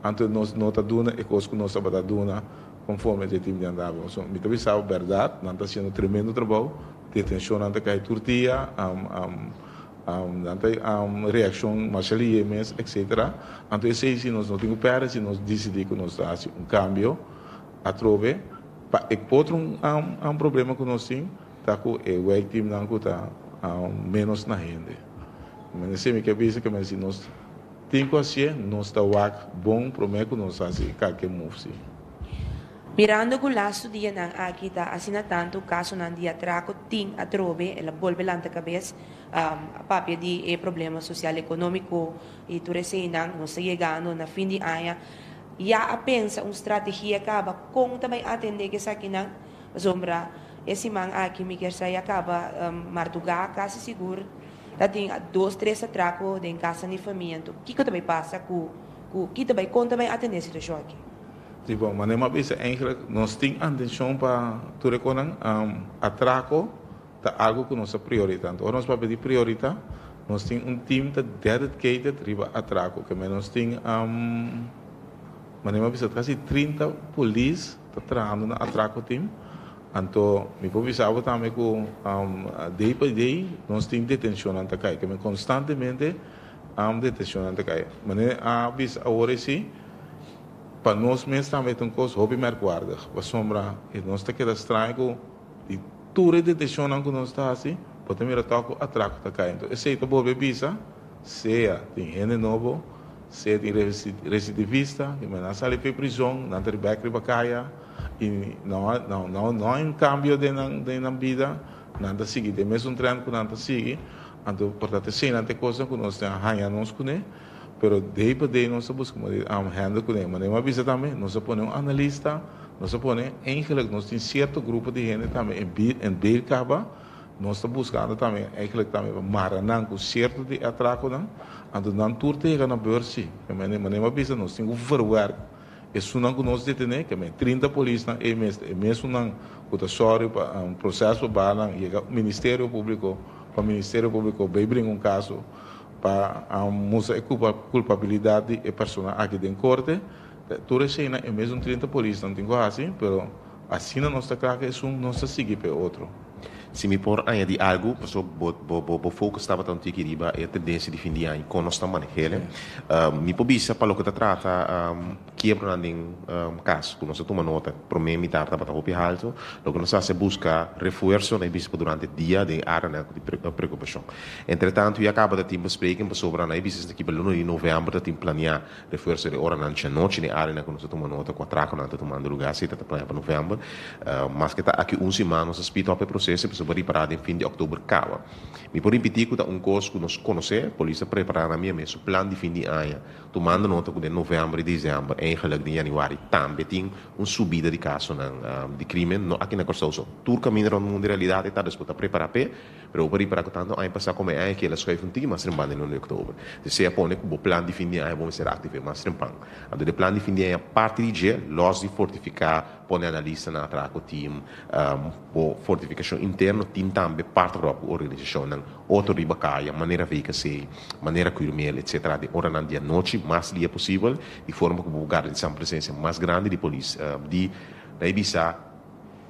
anto nos no ta duna e kos ku nos tabata duna konforme di e tim di handhaving. So, mi ta bisa bo bèrdat, nan ta hasiendo tremendo trabou. Detenshonnan ta kai tur dia, nan ta reakshon masha lihe mes, etcetera. Anto esei si nos no tin ku pèrdè si nos disidí ku nos ta hasi un kambio atrobe. Pa e otro problema ku nos tin ta ku e wijkteamnan ku ta ménos na hende. Esei mi ke bisa ke si nos tin ku hasié nos ta wak bon promé ku nos hasi kalke move si. Mirando ku lastu dianan aki ta asina tantu kasonan di atrako tin atrobe, el a bolbe lanta kabes a papia di e problema sosial ekonómiko i tur eseinan. Nos ta yegando na fin di aña. Ya a pensa un strategia kaba kon ta bai atendé ku esakinan? Pasobra e siman aki mi kier sa ya kaba mardugá kasi sigur ta tin dos tres atrako den kasanan di famia. Anto kiko ta bai pasa ku ku ki ta bai kon ta bai atendé e situashon aki? Si bon, manera mi a bisa eigenlijk nos tin antencion pa tur e konan. Atraco ta algo cu nos ta priorita. Anto ora nos papia di priorita, nos tin un team ta dedicated riba atraco. Ke men nos tin, manera mi a bisa casi 30 polis ta trahando na atraco team. Anto mi por bisa bo tambe cu day by day nos tin detencionnan ta cay. Ke men constantemente detencionnan ta cay. Manera a bisa awor esi. Pa nos mes tambe ta un kos hopi merkwaardig, pasobra e nos ta keda straño ku di tur e detenshonnan ku nos ta hasi, bo ta mira tòg ku atrako ta kai. Enton esei ta bolbe bisa, sea tin hende nobo, sea tin residivista, ku nan sali for e prizon, nan ta bèk riba kaya i no no no hay un kambio den nan den nan bida, nan ta sigui den mesun trènt ku nan ta sigui. Anto por ta eseinan ta e kosnan ku nos ta haña nos kuné. Pero day pa day nos ta busca manera di handle cu ne. Manera mi a bisa tambe, nos a pone un analista, nos a pone, eigenlijk nos tin cierto grupo di hende tambe en beeld caba, nos ta buscando tambe eigenlijk tambe pa mara nan cu cierto di e atraconan, anto nan tur ta yega na beurs si. Manera mi a bisa, nos tin cu verwerk esunnan cu nos detene, ke men 30 polisnan e mes, e mesunnan cu ta sorry pa proceso pa banan yega Ministerio Publico, pa Ministerio Publico bay bringa un caso. Pa mustra e kulpabilidat di e persona aki den korte, tur esei e mesun 30 polisnan tin ku hasi, pero asina nos ta kla ku esun, nos ta sigui pa e otro. Si mi por añadi algu, pasobra bo bo bo bo focus tabata un tiki riba e tendensia di fin di aña, kon nos ta maneh'el. Mi por bisa pa loke ta trata kiebronan den kas ku nos a tuma nota promé mitar tabata hopi haltu, loke nos a hasi a buska refuerso na e bisa pa durante dia den e áreanan ku tin preokupashon. Entretantu ya kaba ta tin bespreking pasobra na e bisa esaki pa luna di novèmber ta tin planiá refuerso den oranan djanochi den e áreanan ku nos a tuma nota ku atrakonan ta tumando lugá si ta ta planiá pa novèmber. Maske ta aki un siman nos a speed up e proseso pasobra ripará den fin di òktober kaba. Mi por ripití ku ta un kos ku nos konosé, polis ta prepará nan mia mes su plan di fin di aña. Tumando nota ku den novèmber i desèmber, eigenlik den yanüari, tambe tin un subida di kasonan di krimen, no aki na Kòrsou so. Tur kaminda rònt mundu en realidat e ta, dus bo ta prepará p'e, pero bo por ripará ku tantu aña pasá komo e aña aki el a skùif un tiki mas trempan den luna di òktober. Dus sea pone ku bo plan di fin di aña bo mester aktiv'é mas trempan. Anto de plan di fin di aña parti di dje, lòs di fortifiká, pone analistanan atrás ku tim, bo fortifikashon interno tin tambe partner op ku organisashonnan. Otro riba kaya, manera VKC, manera Curmel, etc. Den oranan di anochi mas lia posibel, di forma ku bo por garantisá un presensia mas grandi di polis di na e bisa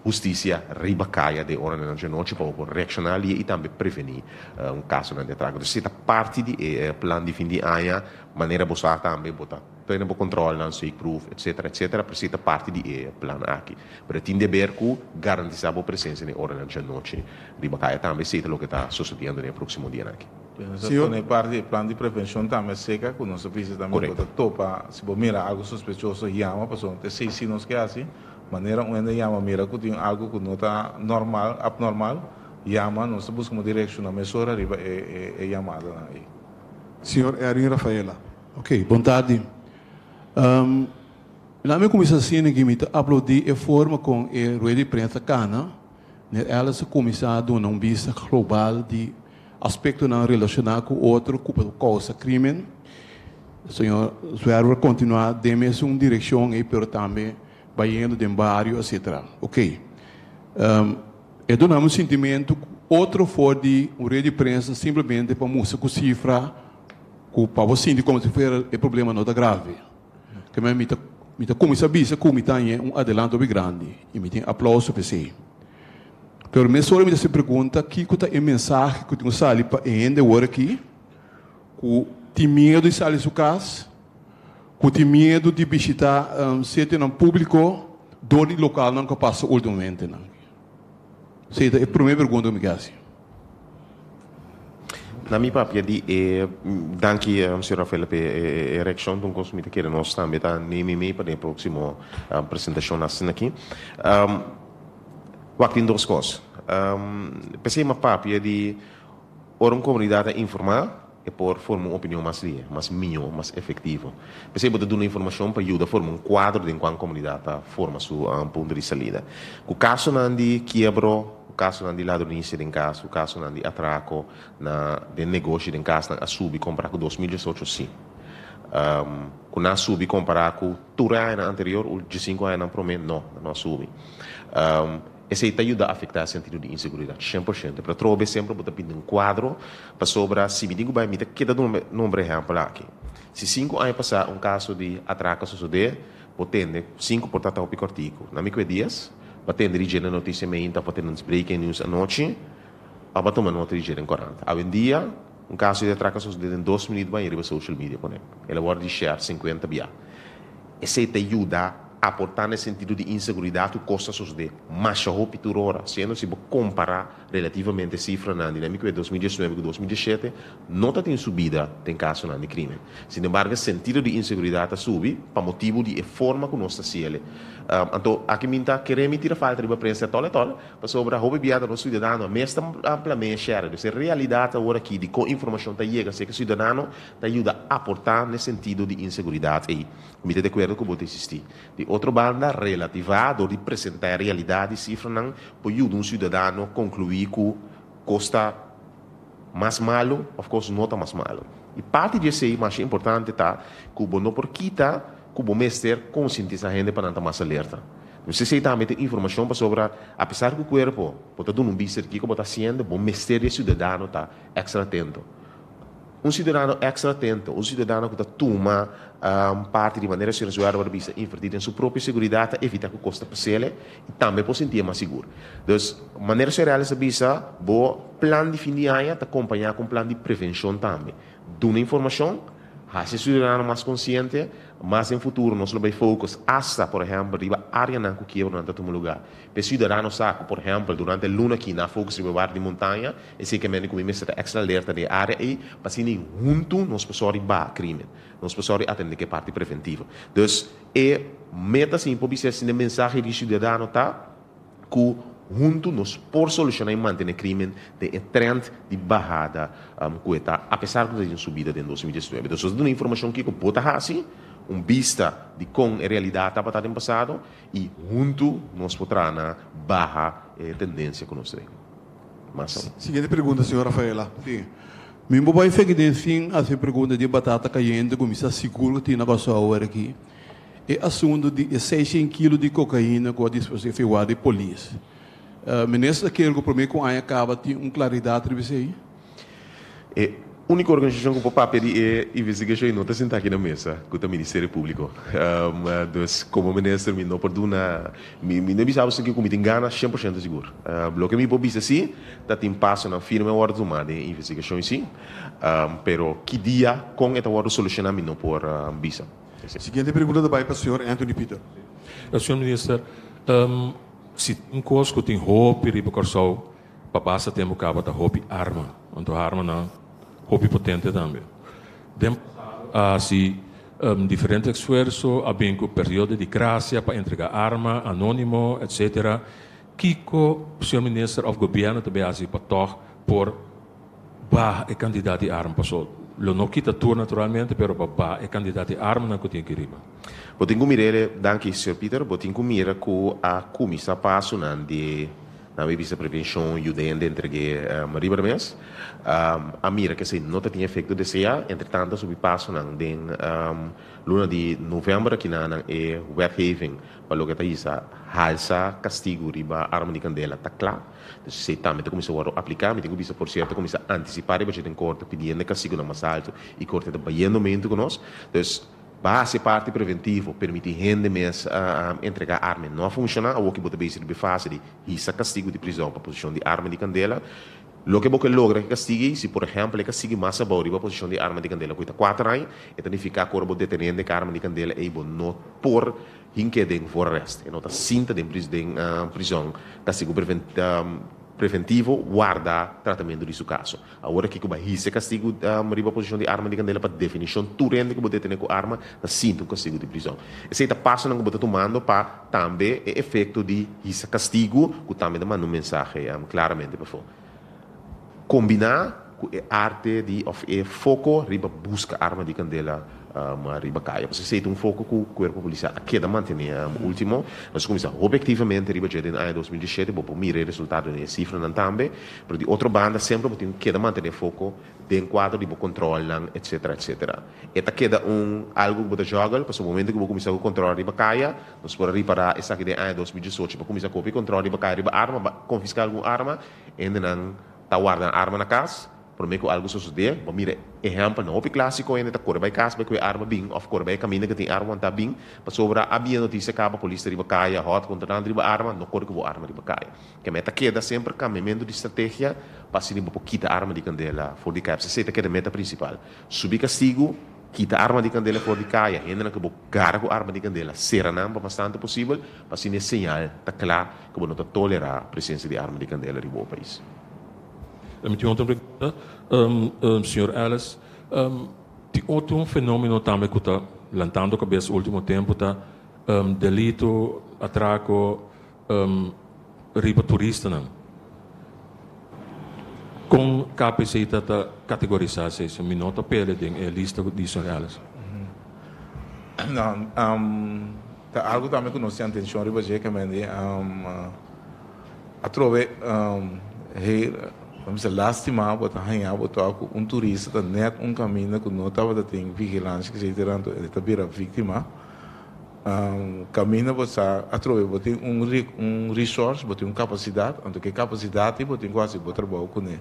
hustisia riba kaya den oranan di anochi pa bo por reakshoná lia i tambe prevení un kasonan di atrako. Entonces esei ta parti di e plan di fin di aña, manera bo sa tambe bo ta tene bo controlnan, steekproef, etcetera, etcetera, pero esei ta parti di e plan aki. Pero e tin deber ku garantisá bo presensia den oranan djanochi riba kaya tambe. Esei ta loke ta sosodiendo den e próksimo dianan aki. Nos ta pone parti di e plan di prevenshon tambe seka ku nos ta bisa tambe bo ta topa si bo mira algu sospechoso yama pasobra ta esei si nos ke hasi. Manera un hende yama mira ku tin algu ku no ta normal, abnormal, yama nos ta buska un direkshon mesora riba e yamadanan ei. Señor Erwin Rafaela. Ok, bon tardi. Laat mi kuminsá asina ki mi ta aplaudí e forma kon e rueda di prensa kana. Meneer Ellis a kuminsá duna un bista global di aspektonan relashoná ku otro ku por kousa krímen. Señor Zwerver kontinuá den mesun direkshon ei pero tambe bayendo den bario etcetera. Ok. E duna mi un sintimentu ku otro for di un rueda di prensa simplemente pa mustra ku sifra ku pa bo sinti komo si fuera e problema no ta grave. Ke men mi ta mi ta kuminsá bisa ku mi ta haña un adelanto hopi grandi i mi tin aplauso p'esei. Pero mesora mi ta hasi pregunta kiko ta e mensahe ku tin ku sali pa e hende awor aki ku tin miedu di sali su kas, ku tin miedu di bishita sitionan públiko dor di lokalnan ku a pasa últimamente nan. Esei ta e promé pregunta ku mi ke hasi. Na mi papia di e danki señor Rafaela pa e reaccion ta un cos mi ta kere nos tambe ta nemi mei pa den e proximo presentacion asina aki. Wak tin dos cos. P'esei mi a papia di ora un comunidad ta informa e por forma un opinion mas lie, mas miho, mas efectivo. P'esei bo ta duna informacion pa yuda forma un cuadro den cuan comunidad ta forma su punto di salida. Cu casonan di kiebro, Ku kasonan di ladronisia den kas, ku kasonan di atrako na den negoshi den kasnan a subi kompará ku 2018 sí. Ku nan a subi kompará ku tur e añanan anterior u diesinku añanan promé? No, nan no a subi. Esei ta yuda afektá e sentido di inseguridat 100%. Pero atrobe semper bo ta pinta un kuadro pasobra si mi tin ku bai mi ta keda duna nombra ehèmpel aki. Si sinku aña pasá un kaso di atrako a sosodé, Bo tende sinku por ta ta hopi kòrtiku. Na mi kue dies, bo a tende di dje na notisia meinta òf bo tende nos breaking news anochi, òf bo a tuma nota di dje den korant. Awendia, un kaso di atraka sosodé den dos minüt bo a riba social media pone. El a wòrdu di share sinkuenta bia. Esei ta yuda aportá na e sentido di inseguridat ku kos ta sosodé masha hopi tur ora, siendo si bo kompará relativamente sifranan di na mi kue 2019 ku 2017, No ta tin subida den kasonan di krimen. Sinembargo, e sentido di inseguridat a subi pa motibu di e forma ku nos ta siele. Anto, aki mi ta kere mi tira falta riba prensa etòl etòl, pasobra hopi bia ta nos siudadano mes ta plamea e shèri. Dus e realidat awor aki di kon informashon ta yega serka siudadano ta yuda aportá n'e sentido di inseguridat ei. Mi ta di akuerdo ku bo ta insistí. Di otro banda, relativá dor di presentá e realidat di sifranan por yuda un siudadano konkluí ku kos ta. Mas malu of kos no ta mas malu. I parti di esei masha importante ta ku bo no por kita ku bo mester konsientisá hende pa nan ta mas alerta. Nos esei tambe ta informashon pasobra apesar ku kuerpo bo ta duna un bista di kiko bo ta hasiendo, bo mester di e siudadano ta èkstra atento. Un siudadano èkstra atento, un siudadano ku ta tuma parti di manera señor Zwerver a bisa invertí den su propio seguridat ta evitá ku kos ta pas'el i tambe por sintié mas sigur. Dus, manera señor Ellis a bisa, bo plan di fin di aña ta kompañá ku un plan di prevenshon tambe. Duna informashon, hasi e siudadano mas konsiente, mas den futuro nos lo bai focus asta, por ehèmpel, riba áreanan ku kiebronan ta tuma lugá. P'e siudadano sa ku, por ehèmpel, durante e luna aki nan a focus riba e bario di Montaña, esei ke mende ku mi mester ta èkstra alerta den e área ei, pa asina huntu nos por sòri baha krimen, nos por sòri atendé ku e parti preventivo. Dus, e meta sin por bisa asina e mensahe di siudadano ta ku huntu nos por solushoná i mantené krimen den e trend di bahada ku e ta apesar ku ta tin subida den 2019. Entonces nos ta duna informashon kiko bo ta hasi, un bista di kon e realidat tabata den pasado i huntu nos por traha na baha e tendensia ku nos ta den. Mas aun. Siguiente pregunta, señor Rafaela. Sí. Mi bo bai feki den fin hasi pregunta di batata kayente ku mi sa sigur ku tin na Kòrsou awor aki. E asuntu di e seishent kilo di kokaina ku a dispersé fewá di polis. Minister ta kere ku promé ku aña kaba tin un klaridat riba esei? E úniko organisashon ku por papia di e investigashon i no ta sintá aki na mesa, ku ta Ministerio Públiko. Dus komo minister mi no por duna, mi mi no bisa bo ku mi tin gana 100% sigur. Loke mi por bisa sí, ta tin pasonan firme a wòrdu tumá den e investigashon sí, pero ki dia, kon e ta wòrdu solushoná mi no por bisa. Siguiente pregunta ta bai pa señor Anthony Pieter. Señor Minister, si tin kos ku tin hopi riba Kòrsou, Pa basta tempu kaba ta hopi arma, anto armanan hopi potente tambe. Den pasado a hasi diferente esfuerso, a bin ku periodo di grasia pa entrega arma, anonimo, etcetera. Kiko señor minister of gobierno ta bay hasi pa tog por baha e kantidat di arma? Paso lo no kita tur naturalmente, pero pa baha e kantidat di armanan ku tin aki riba. Bo tin ku mir'e, danki señor Pieter, bo tin ku mira ku a kuminsá pasonan di Nan a bisa prevenshon yuda hende entreg'é riba de mes. A mira ku esei no ta tin efekto deseá. Entretanto a subi pasonan den luna di novèmber aki na nan e wetgeving pa loke ta hisa halsa kastigu riba arma di kandela ta kla. Dus esei tambe ta kuminsá wòrdu apliká. Mi tin ku bisa por sierto kuminsá antisipá riba dje den korte pidiendo e kastigunan mas altu i korte ta bayendo mento ku nos. Dus. Bo a hasi parti preventivo, permití hende mes entregá arma no a funshoná, awor ki bo ta bezig riba e fase di hisa kastigu di prizòn pa posishon di arma di kandela. Loke bo ke logra ku e kastig ei, si por ehèmpel e kastig mas abou riba posishon di arma di kandela ku ta kuater aña, e ta nifiká ku ora bo detené hende ku arma di kandela ei bo no por hink'é den voorarrest. E no ta sinta den prizòn kastigu preventivo warda tratamentu di su kaso. Awor aki ku bo a hisa e kastigu riba posishon di arma di kandela pa definishon tur hende ku bo detené ku arma ta sinti un kastigu di prizòn. Esei ta pasonan ku bo ta tumando pa tambe e efekto di hisa kastigu ku tambe ta manda un mensahe klaramente pafó. Kombiná ku e arte di òf e foko riba buska arma di kandela riba kaya. Pasobra esei ta un foko ku Kuerpo Polisial a keda mantené último. Nos a kuminsá hopi aktivamente riba dje den aña 2017. Bo por mira e resultado den e sifranan tambe. Pero di otro banda semper bo tin ku keda mantené foko den kuadro di bo kontròlnan etsetera etsetera. E ta keda un algu ku bo ta juggle pasobra momento ku bo kuminsá ku kontròl riba kaya nos por a ripará esaki den aña 2018 bo kuminsá kopi kontròl riba kaya riba arma bo a konfiská algun arma hendenan ta warda nan arma na kas. Promé ku algu sosodé, bo mira ehèmpelnan hopi klásiko, hende ta kore bai kas bai ku e arma bin òf kore bai e kaminda ku tin arma wantá bin, pasobra a bia notisia kaba polis ta riba kaya, hòt kontra nan riba arma, no kore ku bo arma riba kaya. Ke meta keda semper kambiamentu di strategia pa asina bo por kita arma di kandela for di kaya. P'esei esei ta keda meta prinsipal. Subi kastigu, kita arma di kandela for di kaya, hendenan ku bo gara ku arma di kandela, sera nan pa mas tantu posibel pa asina e señal ta kla ku bo no ta tolerá presensia di arma di kandela riba bo pais. Mi tin otro pregunta, señor Ellis. Tin otro fenomeno tambe ku ta lantando kabes ultimo tempu ta delito, atrako riba turistanan. Kon KPC ta ta kategorisá esei? Mi no ta pele den e lista di señor Ellis. No, ta algu tambe ku nos tin atenshon riba dje, Kemendi. Atrobe hey bo mester lastima bo ta haña bo tok ku un turista ta nèt un kaminda ku no tabata tin vigilansha etcetera anto e ta bira víktima. Kaminda bo sa atrobe bo tin un un resource bo tin un kapasidat anto ku e kapasidat ei bo tin ku hasi bo trabou kuné.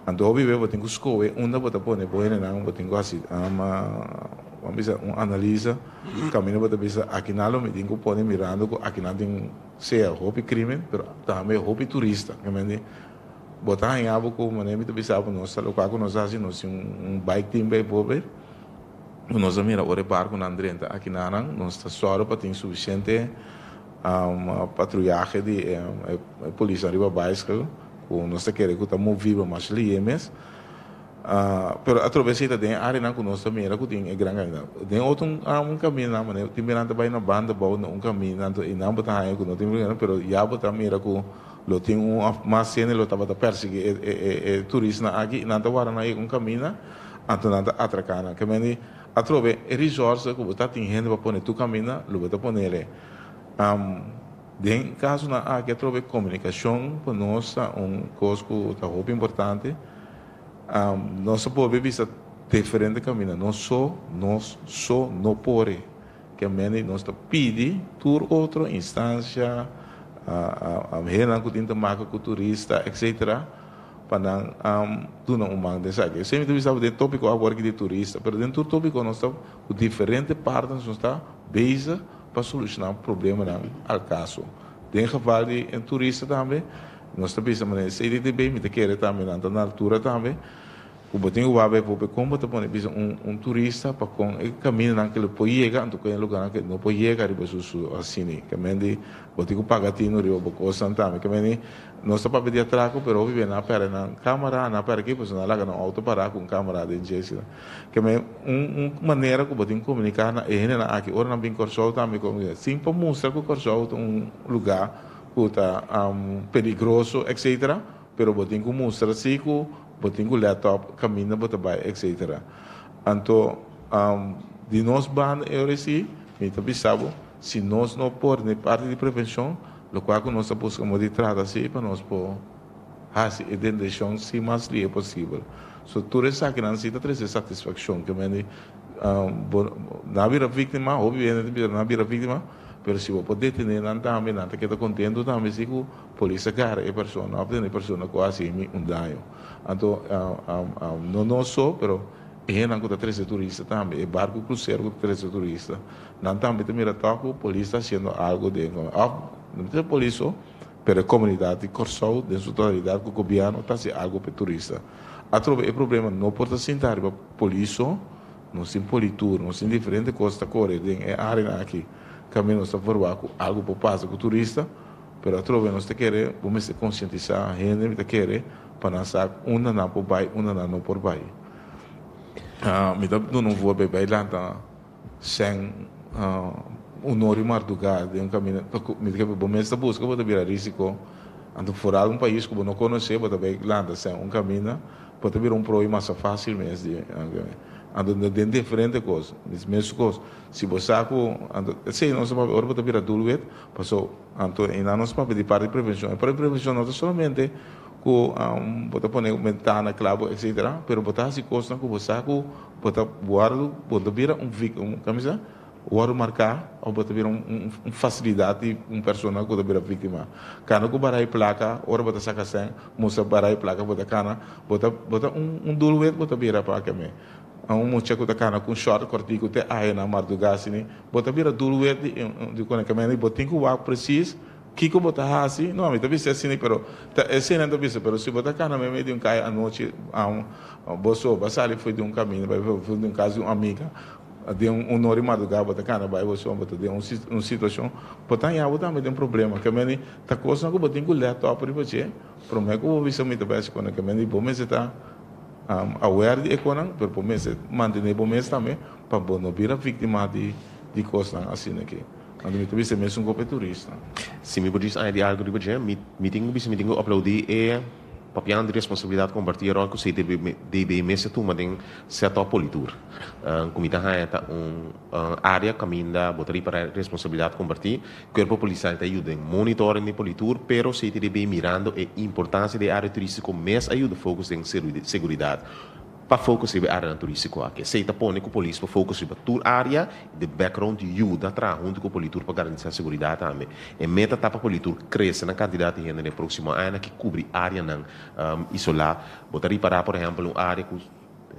Anto hopi bes bo tin ku skohe unda bo ta pone bo hendenan bo tin ku hasi bo a bisa un analisa kaminda bo ta bisa akinan lo mi tin ku pone mirando ku akinan tin Sea hopi crimen, pero tambe hopi turista. Ke men di, bo ta haña bo ku manera mi ta bisa bo nos ta lokual ku nos a hasi, nos tin un bike team bijvoorbeeld, ku nos a mira ora e barkunan drenta aki nanan, nos ta sòru pa tin sufisiente patruyahe di e polisnan riba baiskel, ku nos ta kere ku ta movibel masha lihé mes. Pero atrobe esei ta den e areanan ku nos ta mira ku tin e gran kantidat. Den otro un kamindanan manera tin bira nan ta bai na banda bou na un kaminda anto einan bo ta haña ku no tin problema pero ya bo ta mira ku lo tin un òf mas hende lo tabata persiguí e e turistanan aki i nan ta wara nan yega un kaminda anto nan ta atraká nan. Ke mende atrobe e resorse ku bo ta tin hende pa pone tur kaminda lo bo ta ponele. Den kasonan aki atrobe komunikashon pa nos ta un kos ku ta hopi importante. Nos a por bisa diferente caminda. Nos so, nos so no por e. Ke mende nos ta pidi tur otro instancia, hendenan cu tin ta maka cu turista, etcetera, pa nan duna un man den esaki. Esey mi ta bisa den topico awor aki di turista, pero den tur topico nos ta cu diferente partners nos ta bezig pa soluciona problemanan al caso. Den geval di e turista tambe, Nos ta bisa manera CDTB, mi ta kere tambe nan ta na altura tambe, ku bo tin ku wak bai pope kon bo ta pone bisa un un turista pa kon e kamindanan ke lo por yega anto kon e lugarnan ke no por yega riba su su asini. Ke men di bo tin ku paga tinu riba bo kosnan tambe. Ke men di nos ta papia di atrako pero hopi bia nan a pèrdè nan kamara, nan a pèrdè ki pasobra nan a laga nan outo pará ku un kamara den dje asina. Ke men un un manera ku bo tin ku komuniká na e hendenan aki ora nan bin Kòrsou tambe kon sin pa mustra ku Kòrsou ta un lugá ku ta peligroso etc. Pero bo tin ku mustra si ku bo tin ku let op kaminda bo ta bai etc. Anto di nos banda e ora si mi ta bisa bo si nos no por den parti di prevenshon lokual ku nos ta buska modo di trata si pa nos por hasi e detenshon si mas lihe posibel. So tur esakinan si ta trese satisfakshon ke mende bo nan a bira víktima hopi hende ta bisa nan a bira víktima. Pero si bo por detené nan tambe, nan ta keda kontentu tambe si ku polis a gara e persona òf tene e persona ku a hasi mi un daño. Anto, no nos so, pero E hendenan ku ta trese turista tambe, e barku krusero ku ta trese turista, nan tambe ta mira tòg ku polis ta hasiendo algu den òf no ta polis so, pero e komunidat di Kòrsou den su totalidat ku gobièrnu ta hasi algu pa e turista. Atrobe e problema no por ta sinta riba polis so, nos tin politur, nos tin diferente kos ta kore den e áreanan aki kaminda nos ta verwagt ku algu por pasa ku turista, pero atrobe nos ta kere bo mester konsientisá hende mi ta kere pa nan sa unda nan por bai, unda nan no por bai. Mi ta duna un voorbeeld, bai lanta sèn un ora i mardugá den un kaminda, mi ta kere bo mes ta buska bo ta bira risiko, anto foral un pais ku bo no konosé bo ta bai lanta sèn un kaminda, bo ta bira un prooi masa fásil mes di anto den diferente kos, mes kos si bo sa ku anto esei nos ta papia ora bo ta bira doelwit paso anto einan nos papia di parti prevenshon, e parti prevenshon no ta solamente ku bo ta pone bentana kla bo etcetera pero bo ta hasi kosnan ku bo sa ku bo ta wòrdu bo ta bira un víktima kami sa wòrdu marká òf bo ta bira un un fasilidat di un persona ku ta bira víktima kana ku barai plaka ora bo ta saka sèn mustra barai plaka bo ta kana bo ta bo ta un un doelwit bo ta bira pa keme un mucha ku ta kana ku un shòrt kòrtiku te aya na mardugá asina bo ta bira doelwit di di konekamentu bo tin ku wak presis. Kiko bo ta hasi? No, mi ta bisa asina, pero ta esei nan ta bisa, pero si bo ta kana meimei di un kaya anochi, bo so, bo a sali for di un kaminda bai for di un kas di un amiga, den un ora di mardugá bo ta kana bai bo so, bo ta den un situashon, bo ta haña bo tambe den problema. Ke meni ta kosnan ku bo tin ku lèt òp riba dje, promé ku bo bisa mi ta bai hasi kos nan. Ke meni bo mester ta aware di e kosnan, pero bo mester mantené bo mes tambe pa bo no bira víktima di kosnan asina aki. Anto mi ta bisa e mesun kopo e turista. Si mi por djis añadi algu riba dje, mi mi tin ku bisa mi tin ku aplaudí e papian di responsabilidat kompartí e ròl ku CTDB mes a tuma den set up Politur. Ku mi ta haña ta un área kaminda bo ta ripará e responsabilidat kompartí. Kuerpo Polisial ta yuda den monitoring di Politur, pero CTDB mirando e importansia di e área turístiko mes a yuda focus den seguridat. Pa focus riba e areanan turistico aki. Esey ta pone cu polis por focus riba tur area y de background yuda traha hunto cu Politur pa garantisa seguridad tambe. E meta ta pa Politur crece na cantidad di hende den e proximo añanan ki cubri areanan isola. Bo ta ripara por ehempel un area cu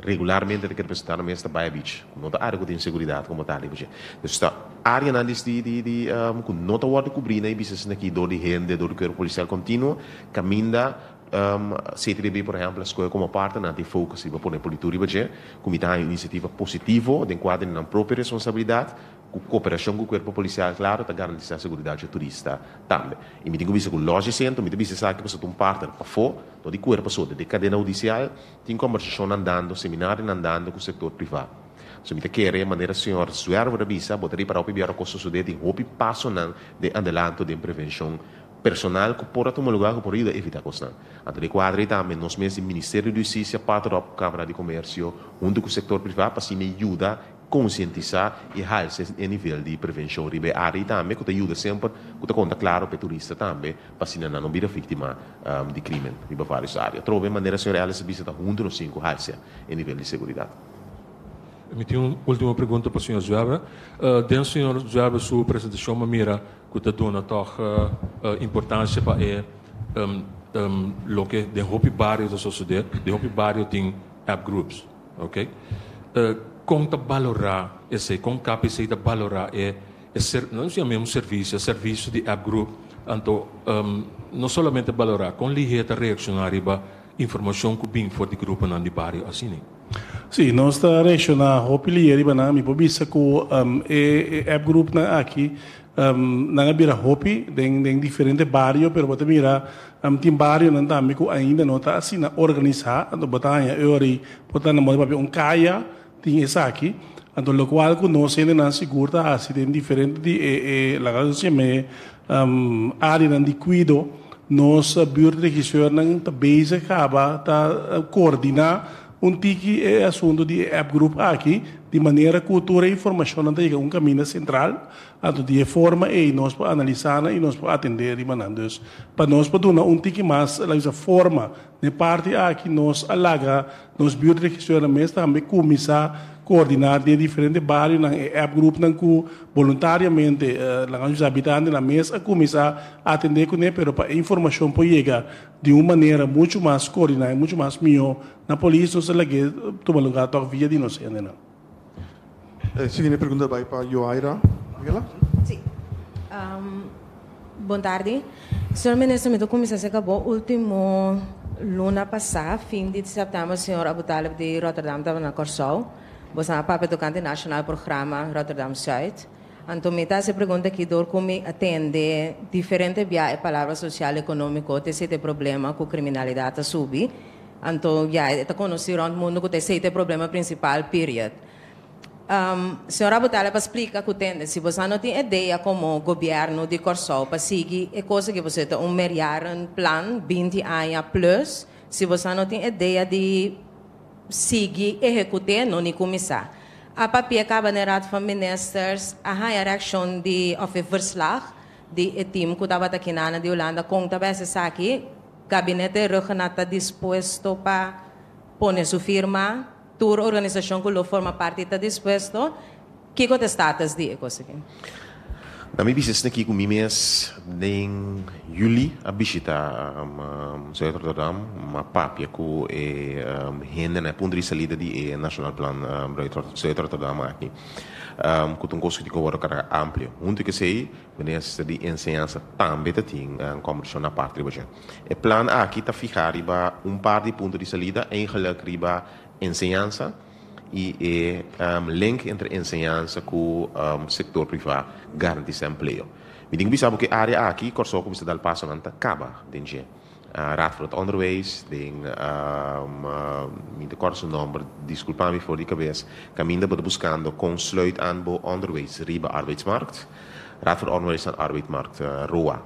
regularmente ta kere presenta na mes ta Bahia Beach, cu no ta area cu tin seguridad como tal riba dje. Dus ta areanan di di cu no ta wordo cubri na e bisesnan aki door di hende, door di cuerpo policial continuo, caminda CTDB por ehèmpel a skohe komo partner, nan tin focus riba pone politur riba dje, ku mi ta haña un inisiativa positivo den kuadro di nan propio responsabilidat, ku koperashon ku kuerpo polisial klaro ta garantisá seguridat dje turista tambe. I mi tin ku bisa ku lòs dje sentro, mi ta bisa esaki pasobra ta un partner pafó, no di kuerpo so, den kadena hudisial tin kòmbersashonnan dando, seminarionan dando ku sektor privá. So mi ta kere, manera señor Zwerver a bisa, bo ta ripará hopi biaha kos sosodé, tin hopi pasonan den adelanto den prevenshon Personal ku por a tuma lugá ku por yuda evitá kosnan. Anto di kuadra ei tambe nos mes di Ministerio di Hustisia partner op ku Kámara di Komersio huntu ku sektor privá pa asina yuda konsientisá i halsa e nivel di prevenshon riba e área ei tambe ku ta yuda semper ku ta konta klaro pa e turista tambe pa asina nan no bira víktima di krímen riba vários área. Atrobe manera señor Ellis a bisa ta huntu nos tin ku halsa e nivel di seguridat. Mi tin un ultimo pregunta pa señor Zwerber. Den señor Zwerber su presentashon mi a mira ku ta duna tòg importansia pa e loke den hopi bario ta sosodé. Den hopi bario tin app groups, ok. Kon ta balorá esei? Kon KPC ta balorá e no nos yam'é un servisio, e servisio di app group? Anto no solamente balorá, kon lihé ta reakshoná riba informashon ku bin for di gruponan di bario asina? Sí, nos ta reakshoná hopi lihé riba nan. Mi por bisa ku e app groupnan aki Nan a bira hopi den den diferente bario, pero bo ta mira tin barionan tambe ku ainda no ta asina organisá, anto bo ta haña e ora ei por ta na moda papia un kaya tin esaki, anto lokual ku nos hendenan sigur ta hasi den diferente di e e laga nos yam'é areanan di kuido, nos buurtregisseurnan ta bezig kaba ta koordiná un tiki e asuntu di e app group aki. Di manera ku tur e informashonnan ta yega un kaminda sentral, anto di e forma ei nos por analisá nan i nos por atendé riba nan. Dus, pa nos por duna un tiki mas, laga bisa, forma n'e parti aki, nos a laga nos buurtregisseurnan mes tambe kuminsá koordiná den e diferente barionan e appgroepnan ku boluntariamente, laga nos bisa, habitantenan mes a kuminsá atendé kuné, pero pa e informashon por yega di un manera muchu mas koordiná i muchu mas mihó Na polis nos a lag'é tuma lugá tòg via di nos hendenan. E siguiente pregunta bai pa Johaira Miguela. Sí. Bon tardi. Señor Minister, mi ta kuminsá serka bo. Último luna pasá, fin di sèptèmber, señor Aboutaleb di Rotterdam tabata na Kòrsou. Boso a papia tokante Nationaal Programma Rotterdam Zuid. Anto mi ta hasi e pregunta aki dor ku mi a tende diferente bia e palabra sosial ekonómiko ta esei ta e problema ku kriminalidat ta subi. Anto ya e ta konosí rònt mundu ku ta esei ta e problema prinsipal period. Señor Abutale pa splika ku tende si boso no tin idea komo gobièrnu di Kòrsou pa sigui e kos aki pasobra ta un meerjaren plan binti aña plus si boso no tin idea di sigui ehekut'é no ni kuminsá. A papia kaba den Raad van Ministers a haña reakshon di òf e verslag di e tim ku tabata kinana di Hulanda kon ta bes esaki. Gabinete Rhuggenaath ta dispuesto pa pone su firma, tur organisashon ku lo forma parti ta dispuesto. Kiko ta e status di e kos aki? Na mi bisa esaki ku mi mes den juli a bishita Zuid Rotterdam, m'a papia ku e hende na e punto di salida di e Nationaal Plan Zuid Rotterdam aki, ku ta un kos ku tin ku wòrdu karga amplio. Huntu ku esei Minister di Enseñansa tambe ta tin kombershon apart riba dje. E plan aki ta fihá riba un par di punto di salida, eigenlijk riba enseñansa i e link entre enseñansa ku sektor privá garantisá empleo. Mi tin ku bisa bo ku e área aki Kòrsou a kuminsá dal pasonan ta kaba den dje. Raad voor het Onderwijs, den, mi ta kòrda su nòmber, diskulpa mi for di kabes, kaminda bo ta buskando kon sluit aan bo onderwijs riba arbeidsmarkt. Raad voor Onderwijs en Arbeidmarkt, ROA,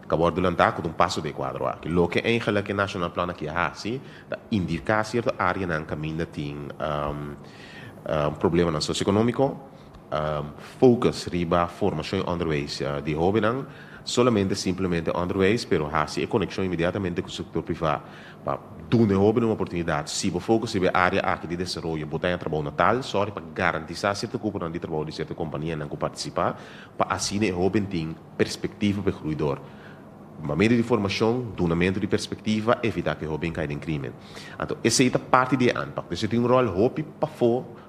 ka wòrdu lantá ku ta un paso den e kuadro aki. Loke eigenlik e Nationaal Plan aki a hasi ta indiká sierto áreanan kaminda tin problemanan sosioekonómiko, focus riba formashon i onderwijs di hóbennan, solamente simplemente onderwijs, pero hasi e konekshon inmediatamente ku sektor privá pa duna e hóbennan un oportunidat. Si bo focus riba e área aki di desaroyo, bo ta haña trabou na tal, sòri pa garantisá sierto kuponan di trabou di sierto kompanianan ku partisipá, pa asina e hóben tin perspektiva pa e groei dor. Pa medio di formashon, dunamentu di perspektiva, evitá ku e hóben kai den krímen. Anto esei ta parti di e aanpak. Dus e tin un ròl hopi pafó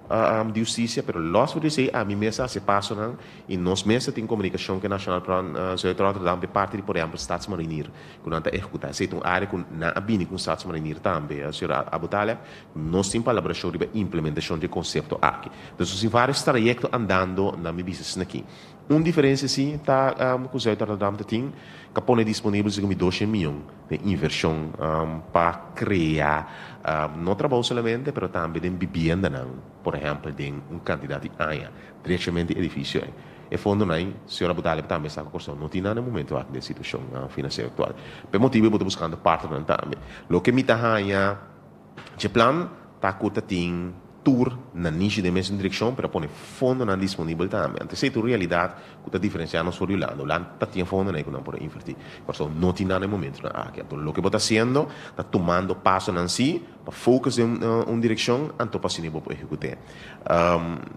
di hustisia, pero lòs for di esei ami mes a hasi pasonan i nos mes a tin komunikashon ku e Nationaal Plan Zuid Rotterdam pa e parti di por ehèmpel Stadsmarinier ku nan ta ehekutá. Esei ta un área ku nan a bini ku un Stadsmarinier tambe, señor Aboutaleb. Nos tin palabrashon riba implementashon di e konsepto aki. Dus nos tin vários trayekto andando na mi bisa esaki. Un diferensia si ta ku Zuid Rotterdam ta tin ka pone disponibel segun mi doshen mion den invershon pa krea no trabou solamente pero tambe den bibiendanan, por ehèmpel den un kantidat di aña drechamente edifisio ei. E fondonan ei, señor Aboutaleb tambe sa ku Kòrsou no tin nan na e momento aki den situashon finansiero aktual. Pa e motibu ei bo ta buskando partnernan tambe. Loke mi ta haña Dje plan ta ku ta tin tur na nishi den mesun direkshon, pero a pone fondonan disponibel tambe. Anto esei ta un realidat ku ta diferensiá nos for di Hulanda. Hulanda ta tin fondonan ei ku nan por a invertí. Kòrsou no tin nan na e momentunan aki. Anto loke bo ta hasiendo ta tumando pasonan sí pa focus den un direkshon anto pa asina bo por ehekut'é.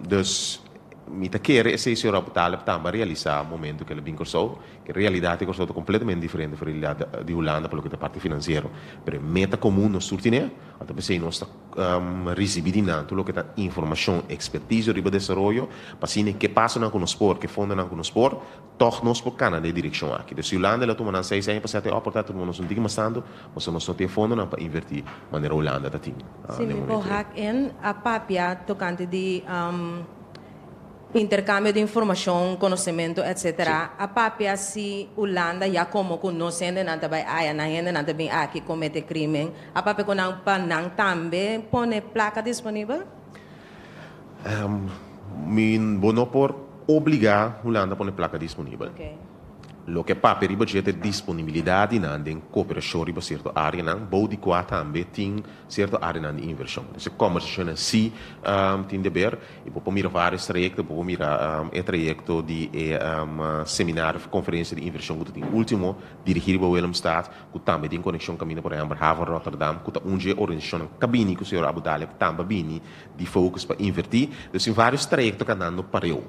Dus mi ta kere esei señor Aboutaleb tambe a realisá momento ku el a bin Kòrsou. E realidat di Kòrsou ta kompletamente diferente for e realidat di Hulanda pa loke ta parti finansiero. Pero e meta komun nos tur tine, anto p'esei nos ta risibí di nan tur loke ta informashon, ekspertisio riba desaroyo, pa asina ke pasonan ku nos por, ke fondonan ku nos por, tòg nos por kana den e direkshon aki. Dus si Hulanda el a tuma nan seis aña pa sete òp, por ta tuma nos un tiki mas tantu, pasobra nos no tin e fondonan pa invertí manera Hulanda ta tin Si den mi por momento ei. hak in, a papia tokante di Intercambio di informacion, conocemento etc. A papia si Hulanda ya como cu nos hendenan ta bay aya, nan hendenan ta bin aki comete crimen, a papia cu nan pa nan tambe pone placa disponibel? Mi, bo no por obliga Hulanda pone placa disponibel. Loke papia riba dje ta e disponibilidat di nan den kooperashon riba sierto áreanan, bou di kua tambe tin sierto áreanan di invershon. Dus e kòmbersashonnan sí tin deber i bo por mira vários trayekto, bo por mira e trayekto di e seminario òf konferensia di invershon ku ta tin último dirigí riba Willemstad ku tambe tin konekshon kaminda por ehèmpel Haven Rotterdam ku ta un dje organisashonnan ka bini ku señor Abudaleb tambe a bini di focus pa invertí. Dus tin vários trayekto kanando pareu.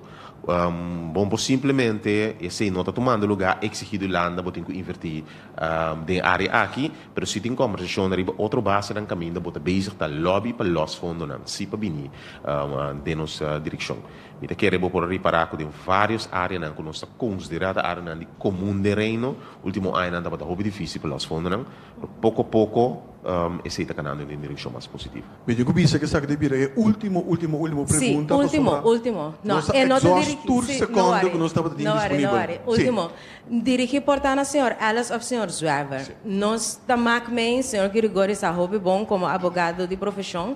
Bon por simplemente esei no ta tumando lugá eksigí di Hulanda bo tin ku invertí den área aki, pero si tin kòmbersashon riba otro basenan kaminda bo ta bezig ta lòbi pa lòs fondonan si pa bini den nos direkshon. Mi ta kere bo por a ripará ku den vários áreanan ku nos ta konsiderá ta áreanan di komun den Reino, último añanan tabata hopi difísil pa lòs fondonan, pero poko poko esei ta kanando den direkshon mas positivo. Mi tin ku bisa ku esaki ta bira e último, último, último Sí, pregunta último, pasobra último. No, nos a e no ta exhaust dirigí. tur Sí, no sekondo wari. ku nos tabata tin No wari, no disponibel. wari. Sí. Último. Dirigí por ta na señor Ellis òf señor Zwerver. Sí. Nos ta mak mei, señor Girigorie sa hopi bon komo abogado di profeshon.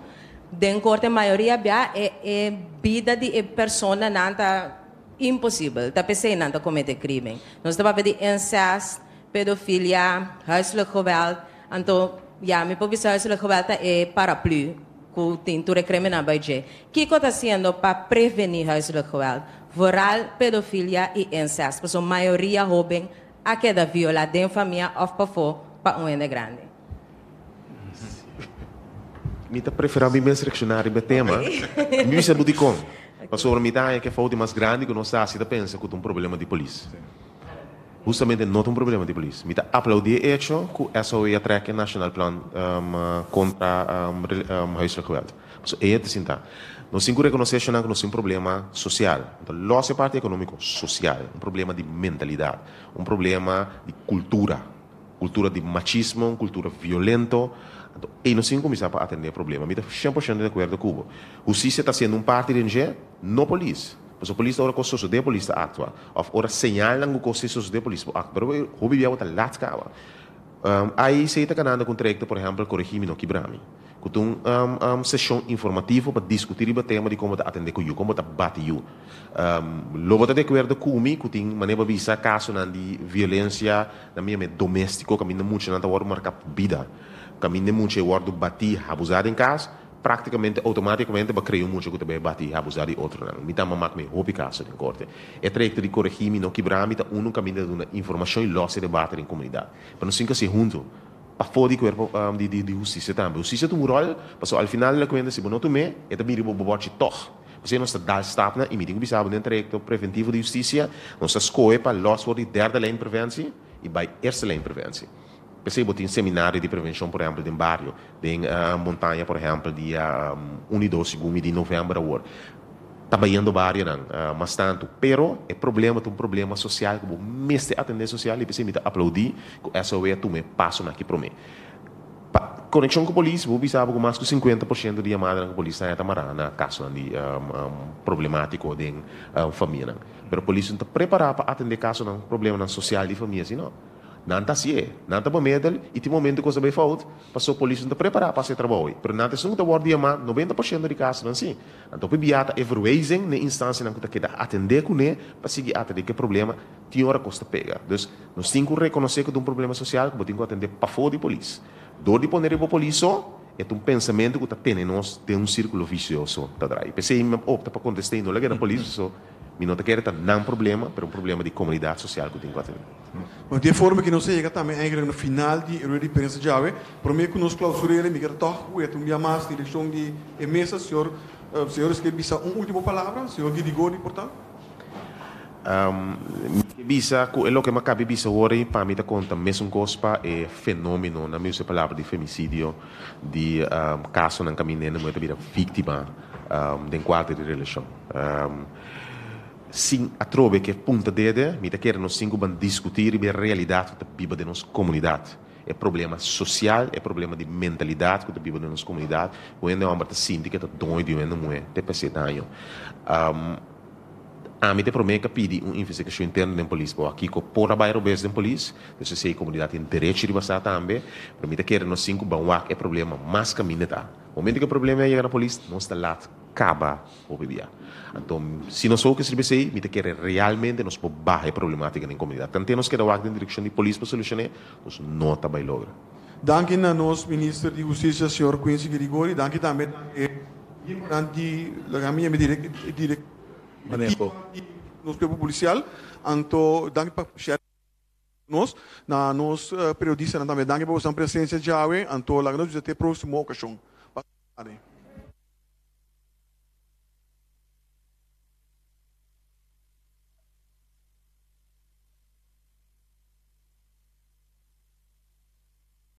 Den korte mayoria bia e e bida di e personanan ta imposibel. Ta p'esei nan ta komete krimen. Nos ta papia di incest, pedofilia, huiselijk geweld. Anto, ya, mi por bisa huiselijk geweld ta e paraplu ku tin tur e krimennan bai dje. Kiko ta hasiendo pa prevení huiselijk geweld? Vooral pedofilia i incest, pasobra mayoria hóben a keda violá den famia òf pafó pa un hende grandi. Mi ta preferá mi mes reakshoná riba e tema. Mi bisa bo dikon. Pasobra mi ta haña ku e fout di mas grandi ku nos ta hasi ta pensa ku ta un problema di polis. Hustamente no ta un problema di polis. Mi ta aplaudí e echo ku SOE a trek e Nationaal Plan kontra huiselijk geweld. Pasobra e ta sinta. Nos tin ku rekonosé eshonan ku nos tin un problema sosial. No ta lòs e parti ekonómiko, sosial. Un problema di mentalidat. Un problema di kultura. Kultura di machismo, un kultura violento. Anto ei nos tin ku kuminsá pa atendé e problema. Mi ta 100% di akuerdo ku bo. Hustisia ta hasiendo un parti den dje, no polis. Pasobra polis ta ora kos sosodé polis ta aktua. Òf ora señalnan ku kos ta sosodé polis por aktua. Pero hopi bia bo ta lat kaba. AIC ta kanando ku un trayekto por ehèmpel Koregí mi no kibra mi. Ku ta un seshon informativo pa diskutí riba tema di kon bo ta atendé ku yu, kon bo ta bati yu. Lo bo ta di akuerdo ku mi ku tin manera bo bisa kasonan di violensia na mi yam'é doméstiko kaminda muchanan ta wòrdu marká pa bida. Kaminda e mucha e wòrdu batí, habuzá den kas. Práktikamente outomátikamente bo a krea un mucha ku ta bai bati i abusá di otronan. Mi tamba mak mi hopi kaso den korte. E trayekto di Koregí mi no kibrá mi ta unu kaminda di duna informashon i lòs e debate den komunidat. Pero nos tin ku hasié huntu, pafó di kuerpo di di hustisia tambe. Hustisia ta un ròl, pasobra al final di la kuenta si bo no tum'é, e ta bira bo bòchi tòg. P'esei nos ta dal stapnan i mi tin ku bisa bo den trayekto preventivo di hustisia nos ta skohe pa lòs for di derde lijn preventie i bai eerste lijn preventie. P'esei bo tin seminario di prevenshon por ehèmpel den bario, den montaña por ehèmpel dia un i dos segun mi di novèmber awor. Ta bayendo barionan mas tantu. Pero e problema ta un problema sosial ku bo mester atendé sosial i p'esei mi ta aplaudí ku SOE a tuma e pasonan aki promé. Pa konekshon ku polis bo bisa bo ku mas ku 50% di yamadanan ku polis ta haña ta mará na kasonan di problemátiko den famianan. Pero polis no ta prepará pa atendé kasonan problemanan sosial di famia si no. Nan ta hasié. Nan ta bemedel i tin momento kos ta bai fout, paso polis no ta prepará pa hasi e trabou ei. Pero nan ta esun ku ta wòrdu yamá 90% di kasonan sí. Anto hopi bia ta e verwijzing n'e instansianan ku ta keda atendé kuné pa sigui atendé ku e problema, tin ora kos ta pega. Dus, nos tin ku rekonosé ku ta un problema sosial ku bo tin ku atendé pafó di polis. Dor di pone riba polis so, e ta un pensamentu ku ta tene nos den un sírkulo visioso ta drai. P'esei mi a opta pa kontest'é i no laga na polis, paso mi no ta kere ta nan problema, pero un problema di komunidat sosial ku tin ku atendé. Bueno, di e forma ki nos a yega tambe eigenlijk na final di e rueda di prensa djawe. Prome ku nos klausur'é, mi kier tòg wet un bia mas direkshon di e mesa. Señor, señores ke bisa un último palabra? Señor Gidigori por ta? Mi ke bisa ku e loke mi a kabi bisa awor ei pa mi ta konta mesun kos pa e fenómeno, nan mi usa e palabra di femisidio, di kasonan kaminda hende muhé ta bira víktima den kuadro di relashon. Sin atrobe ke punta dede, mi ta kere nos tin ku ban diskutí riba e realidat ku ta biba den nos komunidat. E problema sosial, e problema di mentalidat ku ta biba den nos komunidat, ku hende hòmber ta sinti ku e ta doño di un hende muhé te p'esei daño. Ami ta e promé ku a pidi un investigashon interno den polis pa wak kiko por a bai robes den polis. Entonces esei komunidat tin derecho riba sa tambe, pero mi ta kere nos tin ku ban wak e problema mas kaminda ta. Momento ku e problema a yega na polis, nos ta lat kaba hopi bia. Anto, si nos focus riba esei, mi ta kere realmente nos por baha e problematica den comunidad. Tante nos keda wak den direccion di polis pa solucione, nos no ta bay logra. Danki na nos Minister di Husticia, señor Quincy Girigorie. Danki tambe na e miembronan di, laga mi yama e directiva di nos cuerpo policial. Anto, danki pa share cu nos. Na nos periodistanan tambe, danki pa boso presencia djawe. Anto, laga nos bisa te proximo ocasion. Pasa tarde.